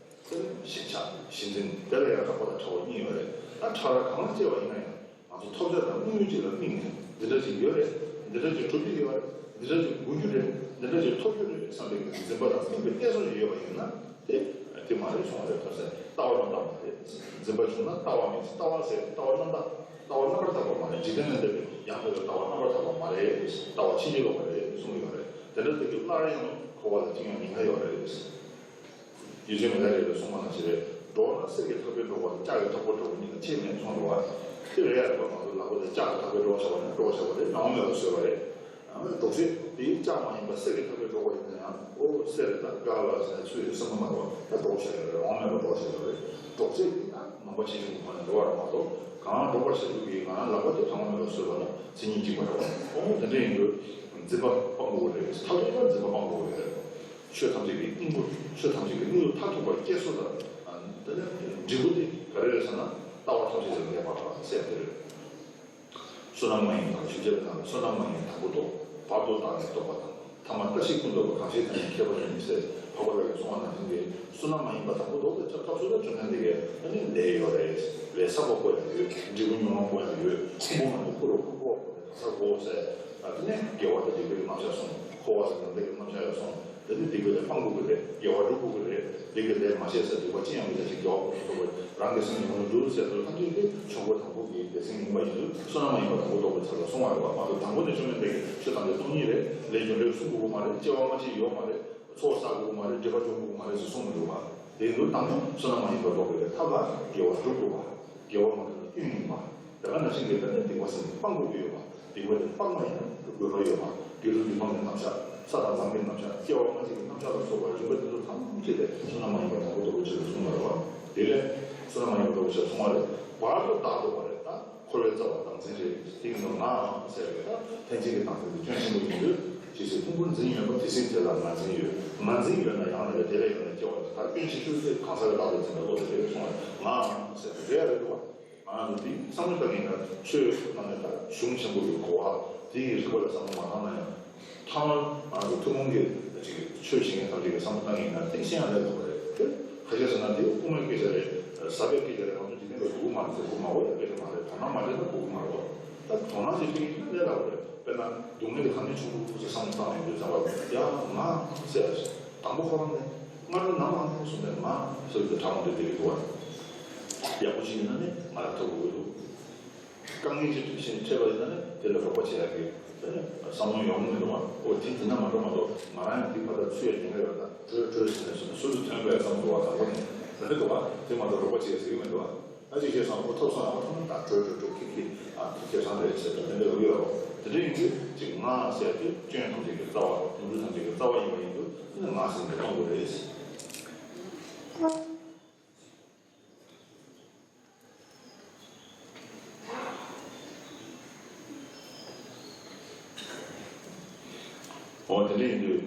དེ་ནི་ཞེན་ཆགས་ཞེན་འཛིན་དེ་ལ་ཡང་རགས་པ་དང་ཕྲ་བ་གཉིས་ཡོད་རེད། ད་ཕྲ་རགས་གང་ལ་སྐྱེ་བ་ཡིན་ན་ཡང་ང་ཚོ་ཐོབ་བྱ་དང་དངོས་ཡོད་ཅིག་ལ་དམིགས་ནས་འདི་འདྲ་ཅིག་ཡོད་རེད། འདི་འདྲ་ཅིག་གྲུབ་ཀྱི་ཡོད་རེད། འདི་འདྲ་ཅིག་དགོས་རྒྱུ་རེད། འདི་འདྲ་ཅིག་ཐོབ་རྒྱུ་རེད་བསམ་པའི་འཛིན་པ་དང་དམིགས་པའི་གཏད་སོ་ཅིག་ཡོད་པ་ཡིན་ན་དེ་དེ་མ་རེད་གསུངས་པ་རེད། ཐབས་ཟད་ལྟ་བ་རྣམ་དག་མ་རེད། འཛིན་པ་བྱུང་ན་ལྟ་བ་མིན། ལྟ་བ་ཟེར་ལྟ་བ་རྣམ་དག་ལྟ་བ་རྣམ་པར་དག་པ་མ་རེད། འཇིག་རྟེན་ལ་འདས་པའི་ཡང་དག་པའི་ལྟ་བ་རྣམ་པར་དག་པ་མ་རེད། ལྟ་བ་ཕྱིན་ཅི་ལོག་པ་རེད་གསུངས་ཡོད་རེད། དེ་འདྲ་དེ་གི་སླར་ཡང་འཁོར་བ་ལ་བཅིངས་ཡང་ཉེན་ཁ་ཡོད་རེད། ཡིད་བྱེད་མེད་ལ་རེ་རེ་གསུངས་པ་ནང་བཞིན་རེད། འགྲོ་ན་གསེར་གྱི་ཐག་པས་འགྲོ་བ་དང་ལྕགས་ཀྱི་ཐག་པས་འགྲོ་བ་གཉིས་ལ་ཁྱད་མེད་མཚུངས་འགྲོ་བ། དེ་རེད་ཡ་རེད་པ། ང་ཚོ་ལག་པ་དེ་ལྕགས་ཀྱི་ཐག་པས་འགྲོ་བ་བྱ་བ་ནི་འགྲོ་བ་བྱ་བ་རེད། ནང་མེད་པ་བཟོས་པ་རེད། ཡང་ན་འགྲོ་ཚེ་དེའི་ལྕགས་མ་ཡིན་པ་གསེར་གྱི་ཐག་པས་འགྲོ་བ་ཡིན་ན་ཡང་ཨོ་གསེར་རེད་ད་དགའ་ལ་ཟེར་ནས་ཚུལ་དེ་སེམས་པ་མ་རེད་པ། ད་འགྲོ་བ་བྱ་ཡ་རེད། འོང་མེད་པ་འགྲོ་བ་བྱ་ཡ་རེད། འགྲོ་ཚེ་དེ་ད་ནམ་པ་ཆེ་ཆུང་གི་ཐོག་ནས་འགྲོ་བ་རེད་མ་གཏོགས་གང་འགྲོ་བར་བྱ་རྒྱུ་གི་ང་རང་ལག་པ་དེ་གྲངས་མེད་པ་བཟོས་པ་ལ་མཚན་ཉིད་གཅིག་པ་རེད་པ། ཨོ་དེ་འདྲ་ཡིན་དུས་འཛིན་པ་སྤང་དགོས་ཀྱི་རེད། མཐར་ཐུག་ལ་འཛིན་པ་སྤང་དགོས་ཀྱི་རེད། ཆོས་ཐམས་ཅད་ཀྱི་སྙིང་པོ། ཆོས་ཐམས་ཅད་ཀྱི་དངོས་ཡུལ་མཐར་ཐུག་པར་སྐྱེ་སོ་ད། དེ་ནས་འབྲས་བུ་དེ་ག་རེ་རེད་ཟེར་ན་ལྟ་བ་ཐམས་ཅད་ལས་འདས་པ་ཟེར་དེ་རེད། བསོད་ནམས་མ་ཡིན་དང་ཞུ་བྱ་དང་བསོད་ནམས་མ་ཡིན་དང་པོ་ལྡོག་བར་དུ་བདག་ནི་ལྡོག་པ་དང་། ཐ་མ་བཀྲ་ཤིས་ཀུན་རྫོགས་པ། གང་ཞིག་དེ་ནི་ཁྱད་པར་ཡིན་ཟེར་འཕགས་པ་ལྷ་ཡིས་གསུངས་པ་ནང་བཞིན་གྱི་བསོད་ནམས་མ་ཡིན་པ་དང་པོ་ལྡོག་པའི་ཆ་སྐབས་སུ་ལ་བཅོམ་ལྡན་འདས་ཀྱིས་ཨ་ནི་ལས་ཡོད་རེད། ལས་བསགས་པ་དགོས་ཡ་ཡོད། འབྲས་བུ་མྱོང་བ་དགོས་ཡ་ཡོད། ཕུང་པོ་མ་ནི་ཁུ་རུ་ཁུ་རུ་ཁུ་རུ་ཟེར་ཨ་ནི་དགེ་བ་དང་སྡིག་པའི་རྣམ་གཞག་གསུངས། འཁོར་བ་ཟེར་ན་ལས་ཀྱི་རྣམ་གཞག་ཡང་གསུངས། དེ་ནི་སྡིག་པའི་ལས་སྤང་དགོས་ཀྱི་རེད། དགེ་བ་སྒྲུབ་དགོས་ཀྱི་རེད། སྡིག་པའི་ལས་མ་བྱས་ཟེར་སྡིག་པ་ཅི་ཡང་མི་བྱ་ཞིང་དགེ་བ་ཀུན་ཏུ་སྒྲུབ་པ། རང་གི་སེམས་ཉོན་མོངས་འདུལ་ཟེར་དུས་ཐམས་ཅད་དེ་ཆོས་འཁོར་དང་པོ་གི་སྡེ་ཚན་ཡིན་པ་ཡིན་དུས་བསོད་ནམས་མ་ཡིན་པ་དང་པོ་ལྡོག་པའི་ཆ་ལ་གསུངས་པ་རེད་པ། མ་གཏོགས་དང་པོ་ནས་བཅོམ་ལྡན་འདས་ཀྱིས་ཆོས་ཐམས་ཅད་སྟོང་ཉིད་རེད། ལས་རྒྱུ་འབྲས་བསྲུང་དགོས་ཀྱི་མ་རེད། སྐྱེ་བ་སྔ་ཕྱི་ཡོད་མ་རེད། ཚོགས་བསགས་དགོས་ཀྱི་མ་རེད། སྒྲིབ་པ་སྦྱོང་དགོས་ཀྱི་མ་རེད་ཟེར་གསུངས་མི་འདུག་པ། དེ་ཡིན་དུས་དང་པོ་བསོད་ནམས་མ་ཡིན་པ་ལྡོག་པའི་ཐབས་ལ་དགེ་བ་སྒྲུབ་དགོས་པ། དགེ་བ་མ་སྒྲུབ་ན་སྐྱོན་ཡིན་པ། དེ་ག་ནང་བཞིན་གྱི་ད་ནི་སྡིག་པ་ཟེར་ནས་སྤང་དགོས་ཀྱི་ཡོད་པ། སྡིག་པ་དེ་སྤང་བ་ཡིན་ན་དགོས་པ་ཡོད་པ། དགེ་སྡིག་སྡིག་སྤང་གི་རྣམ་གཞག་ས་དང་ལམ་གྱི་རྣམ་གཞག་སྐྱེ་བ་སྔ་ཕྱི་གི་རྣམ་གཞག་ལ་སོགས་པ་རིམ་པ་དེ་ཚོ་ཐམས་ཅད་དེ་བསོད་ནམས་མ་ཡིན་པ་དང་པོ་ལྡོག་པའི་ཆེད་དུ་གསུངས་པ་རེད་པ། དེ་ལས་བསོད་ནམས་མ་ཡིན་པ་ལྡོག་པའི་ཆེད་དུ་གསུངས་པ་རེད། བར་དུ་བདག་ལྡོག་པ་རེད། ད་འཁོར་བའི་རྩ་བ་བདག་འཛིན་རེད། དེ་ཡིན་དུས་ང་ཟེར་བའི་ད་ལྷན་སྐྱེས་ཀྱི་བདག་འཛིན་དེ་སྐྱོན་ཆེན་པོ་ཡིན་དུས། ཇི་སྲིད་ཕུང་པོར་འཛིན་ཡོད་པ། དེ་སྲིད་དེ་ལ་ང་འཛིན་ཡོད། ང་འཛིན་ཡོད་ན་ཡང་ན་ལས་དེ་ལས་ཡོད་ན་སྐྱེ་བ་དེ་ལྟར་སྐྱོན་ཆེ་ཤོས་དེ་གང་ཟག་གི་བདག་ཏུ་འཛིན་པའི་བློ་དེ་རེད་གསུངས་པ་རེད། ང་ཟེར་བའི་རེད་རེད་འདུག་པ། ང་ཚོ་འདི་བསམ་བློ་བཏང་ཡིན་ན་ཆོས་ནང་ནས་ད་གཞུང་ཆེན་པོ་ཡོད། གོ་བ་དེ་ཡི་རིག་པ་ལ་བསམ་བློ་མ་བཏང་ན་ཡང་། ཐ་མར་ང་ཚོ་ཐུན་མོང་གི་ཅིག་ཆོས་བྱེད་མཁན་ཐམས་ཅད་ཀྱིས་བསམ་བློ་བཏང་ཡིན་ན་དེ་ཤེས་ཡང་ལས་སླ་པོ་རེད། དེ་ཁ་ཤས་ཟེར་ན་དེ་དབུ་མའི་སྐད་ཆ་རེད། ཟབ་པའི་སྐད་ཆ་རེད། ང་ཚོ་འཇིག་རྟེན་པ་སྡུག་གི་མ་རེད་ཟེར་གོ་མ་གོ་ཡ་སྐད་ཆ་མ་རེད། དོ་སྣང་མ་བྱས་ན་གོ་གི་མ་རེད། ད་དོ་སྣང་བྱེད་ཀྱི་ཡིན་ན་ལས་སླ་པོ་རེད། དཔེར་ན་སྡུག་བསྔལ་དེ་ག་ནས་བྱུང་འདུག་ཟེར་བསམ་བློ་བཏང་ཡོང་དུས་ཙམ་པ་ཡ་ང་ཟེར་ཡ་ཞིག་དང་པོ་ཁོ་རང་ནས་སྔར་ནམ་ཨ་ནེ་གསུངས་པའི་ང་ཟེར་བའི་གྲངས་དེ་དེ་རིགས་འདུག་བ། ཡག་པོ་ཞིག་ཡིན་ན་ནི་ང་ལ་ཐོབ་དགོས་འདུག་དཀའ་ངལ་ཅིག་འཕྲད་པ་ཡིན་ན་ནི་དེ་ལ་རོགས་པ་བྱེད་ཡག་གི་བསམ་བློ་ཡོང་མི་འདུག་བ། ཨོ་དེ་དེ་འདྲ་མ་འགྲོ་མ་གཏོགས་ང་རང་ཡང་དེ་བར་ཐག་ཚུད་ཡ་ཉེན་ཁ་ཡོད། ད་བྲོས་བྲོས་ཟེར་ནས་སོ་སོ་སོ་ཐོན་པའི་བསམ་བློ་བ་དང་པོ་ནས་ད་འདི་འདུག་བ། དེ་མ་གཏོགས་རོགས་པ་བྱེད་ཟེར་གི་མི་འདུག་བ། ཨ་ཅིག་བྱས་སོང་ཨོ་ཐོབ་སོང་ཡང་ཨོ་ཐོབ་ན་ད་བྲོས་བྲོས་བྲོས་ཁྱི་ཁྱི་ཨ་ཁྱི་སྐལ་བཟང་རེད་ཟེར་ད་དེ་འདྲ་ཡོད་ཡོད་རོགས། དེ་འདྲ་ཡིན་དུས་ཅིག་ང་ཟེར་དུས་སྐྱོན་ཐམས་ཅད་ཀྱི་རྩ་བ་ནོར་འཁྲུལ་ཐམས་ཅད་ཀྱི་རྩ་བ་ཡིན་པ་ཡིན་དུས་ང་ཟེར་ནས་གཏོང་དགོས་རེད། འོ་དེ་འདྲ་ཡིན་དུས།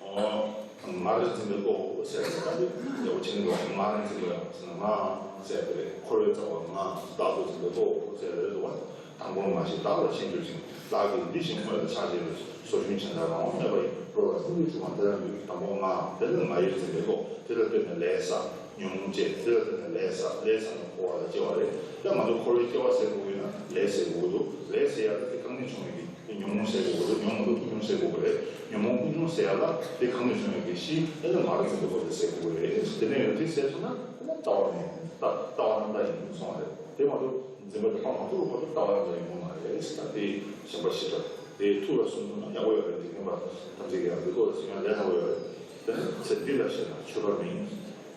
འོ། ང་རང་འཛིན་པའི་བློ་ཟེར་ནས་ད་འདི་ཡག་པོ་བྱེད་ཀྱི་འདུག་ང་རང་འཛིན་པའི་ཟེར་ན་ང་ཟེར་དེ་རེད། འཁོར་བའི་རྩ་བ་ང་བདག་ཏུ་འཛིན་པའི་བློ་ཟེར་རེད་འདུག་བ། དང་པོར་ང་ཞེས་བདག་ལ་ཤེས་གྱུར་ཅིང་། བདག་གིས་འདི་ཞེས་སྨྲ་བའི་ཕྱག་རྒྱའི་ལུས། ཟོ་ཆུན་བྱས་ན་རང་དབང་མེད་པ་ཡི། འགྲོ་ལ་ཀུན་གྱིས་འཇུག་པ་འདི་ལྟར་འདུད། དང་པོ་ང་། དེ་ནས་ང་ཡིར་འཛིན་པའི་བློ། དེ་ལ་ལྟོས་ནས་ལས་བསགས། ཉོན་མོངས་སྐྱེ། དེ་ལ་ལྟོས་ནས་ལས་བསགས། ལས་བསགས་ནས་འཁོར་བ་ལ་སྐྱེ་བ་རེད། ད་ང་ཚོ་འཁོར་བའི་སྐྱེ་བ་ཟེར་དགོས་ཡོད་ན་ལས་ཟེར་དགོས་འདུག་ལས་ཟེར་ཡ་ད་དེ་གང་ནས་བྱུང་བའི་གི་དེ་ཉོན་མོངས་ཟེར་དགོས་འདུག་ཉོན་མོངས་ཀུན་འབྱུང་ཟེར་དགོས་པ་རེད། ཉོན་མོངས་ཀུན་འབྱུང་ཟེར་ཡ་ལ་དེ་གང་ནས་བྱུང་བའི་གི་གཞི་དེ་ནི་ང་རང་ཚོ་འདུག་པ་དེ་ཟེར་དགོས་པ་རེད། དེ་ནས་ཡང་དེ་ཟེར་སོང་ན་དེ་ལ་ལྟ་བ་མེད། ལྟ་ལྟ་བ་རྣམ་དག་ཡིན་སོང་བ་རེད། དེ་མ་གཏོགས་འཛིན་པ་དེ་སྤང་མ་ཐུབ་པ་དེ་ལྟ་བ་རྣམ་དག་ཡིན་དགོས་མ་རེད། ད་དེ་གཞན་པ་ཞིག་རེད། དེ་ཐུགས་ལ་བཟུང་ཐུབ་ན་ཡག་པོ་ཡོད་རེད། འཇིག་རྟེན་པ་ཐམས་ཅད་ཀྱིས་ཡང་དེ་ཐུགས་ལ་བཟུང་ཡང་ལས་སླ་པོ་ཡོད་རེད། དེ་ནས་ཚེ་འདི་ལ་ཤེས་ན་ཆོས་པ་མིན།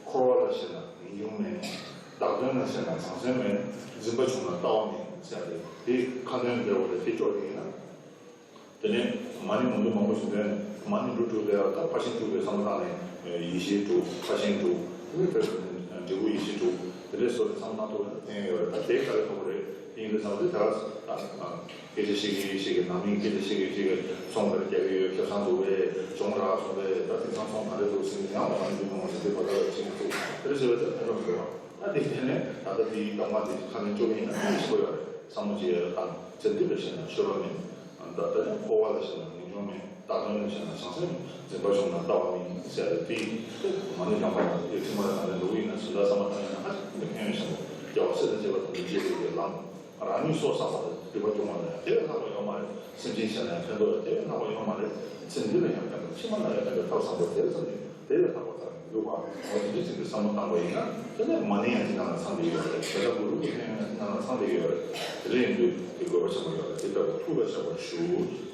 འཁོར་བ་ལ་ཤེས་ན་ངེས་འབྱུང་མིན། བདག་དོན་ལ་ཤེས་ན་བྱང་སེམས་མིན། འཛིན་པ་བྱུང་ན་ལྟ་བ་མིན་ཟེར་ཡ་དེ་དེ་ཁ་འདོན་འདྲ་བོ་རེད། དེ་ཅོག་དེ་ཡིན་ན། དེ་ནས་མ་ཎི་མང་པོ་མང་པོ་ཞིག་འདོན། མ་ཎི་འབྲུ་དྲུག་དེ་ལ་ད་ཕར་ཕྱིན་དྲུག་པའི་བསམ་བློ་བཏང་ནས་ཡེ་ཤེས་དྲུག་ཕར་ཕྱིན་དྲུག་དེ་ནས་འབྲས་བུ་ཡེ་ཤེས་དྲུག་དེ་འདྲའི་བཟོ་ནས་བསམ་བློ་བཏང་ཐུབ་པ་ན་ཕན་ཡོན་ཡོད་རེད། ད་དེ་ག་རེ་ཐུབ་པ་རེད། དེ་ཡིན་དུས་ཙམ་པ་དེ་ད་སྐད་ཆ་བཤད་ཀྱི་ཡོད་ཤེས་ཀྱི་ནང་མི་སྐད་ཆ་བཤད་ཀྱི་ཡོད་ཤེས་ཀྱི་ཚོང་ག་རེ་རྒྱག་གི་ཡོད། ཁེ་བཟང་འདུག་པས་གྱོང་རག་སོང་པས། ད་དེང་སང་ཚོང་ག་རེ་འདུག་ཟེར་ནས་ཡང་མ་ཎི་འབྲུ་མང་པོ་ཞིག་དེ་བར་ཐག་ལ་ཕྱིན་ཐུབ་དེ་འདྲ་བྱས་པ་དེ་ཕན་ཐོགས་མི་འདུག་ད་དེ་དེ་ནས་ད་ལྟ་དེའི་རྐང་པ་དེ་ཁ་ནས་བཅུག་ཡིན་ན་ཕན་ཞིག་ཡོད་རེད། བསམ་བློ་ཅིག་ཡར་བཏང་། ཚེ་འདི་ལ་ཤེས་ན་ཆོས་པ་མིན། ད་ལྟ་ནས་འཁོར་བ་ལ་ཤེས་ན་ངེས་འབྱུང་མིན། བདག་དོན་ལ་ཤེས་ན་བྱང་སེམས། འཛིན་པ་བྱུང་ན་ལྟ་བ་མིན་ཟེར་ཏེ། མ་ཎི་བགྲང་པ་དང་དེ་ཁྲིད་མ་ལ་ནང་ནས་འདུག་ཡིན་ན་སུ་འདྲ་བསམ་བློ་བཏང་ཡིན་ན་ཧ་ཅང་གི་ཕན་ཡོན་ཆེན་པོ། རྒྱལ་བ་སྲས་དང་བཅས་པ་ཐམས་ཅད་མཇལ་བའི་ལམ། རང་ཉིད་སྲོག་བསགས་པ་དང་སྒྲིབ་པ་སྦྱོང་བ་ལ་ཡང་དེ་བས་ལྷག་པ་ཡོད་མ་རེད། སེམས་ཅན་གཞན་ལ་ཡང་ཕན་ཐོགས་ཡང་དེ་བས་ལྷག་པ་ཡོད་མ་རེད། ཚེ་འདི་ལ་ཡང་ཕན་པ་ཕྱི་མ་ལ་ཡང་ཕན་པའི་ཐབས་བཟང་པོ་དེ་བས་ཙམ་ནི་དེ་བས་ལྷག་པ་ཙམ་མི་འདུག་པ། འོ་དེ་འདྲ་ཅིག་གི་བསམ་བློ་བཏང་པ་ཡིན་ན་དེ་ནས་མ་ཎི་ཡང་དེ་ནང་ལ་ཚང་བསྡད་ཡོད་རེད། དེ་ལྟར་གུ་རུ་གི་ཕན་ཡོན་ཡང་དེ་ནང་ལ་ཚང་བསྡད་ཡོད་རེད། དེ་འདྲ་ཡིན་དུས་དེ་དགོས་པ་ཆེན་པོ་ཡོད་རེད། དེ་ལྟ་བུ་ཐུགས་ལ་བཞག་པར་ཞུ།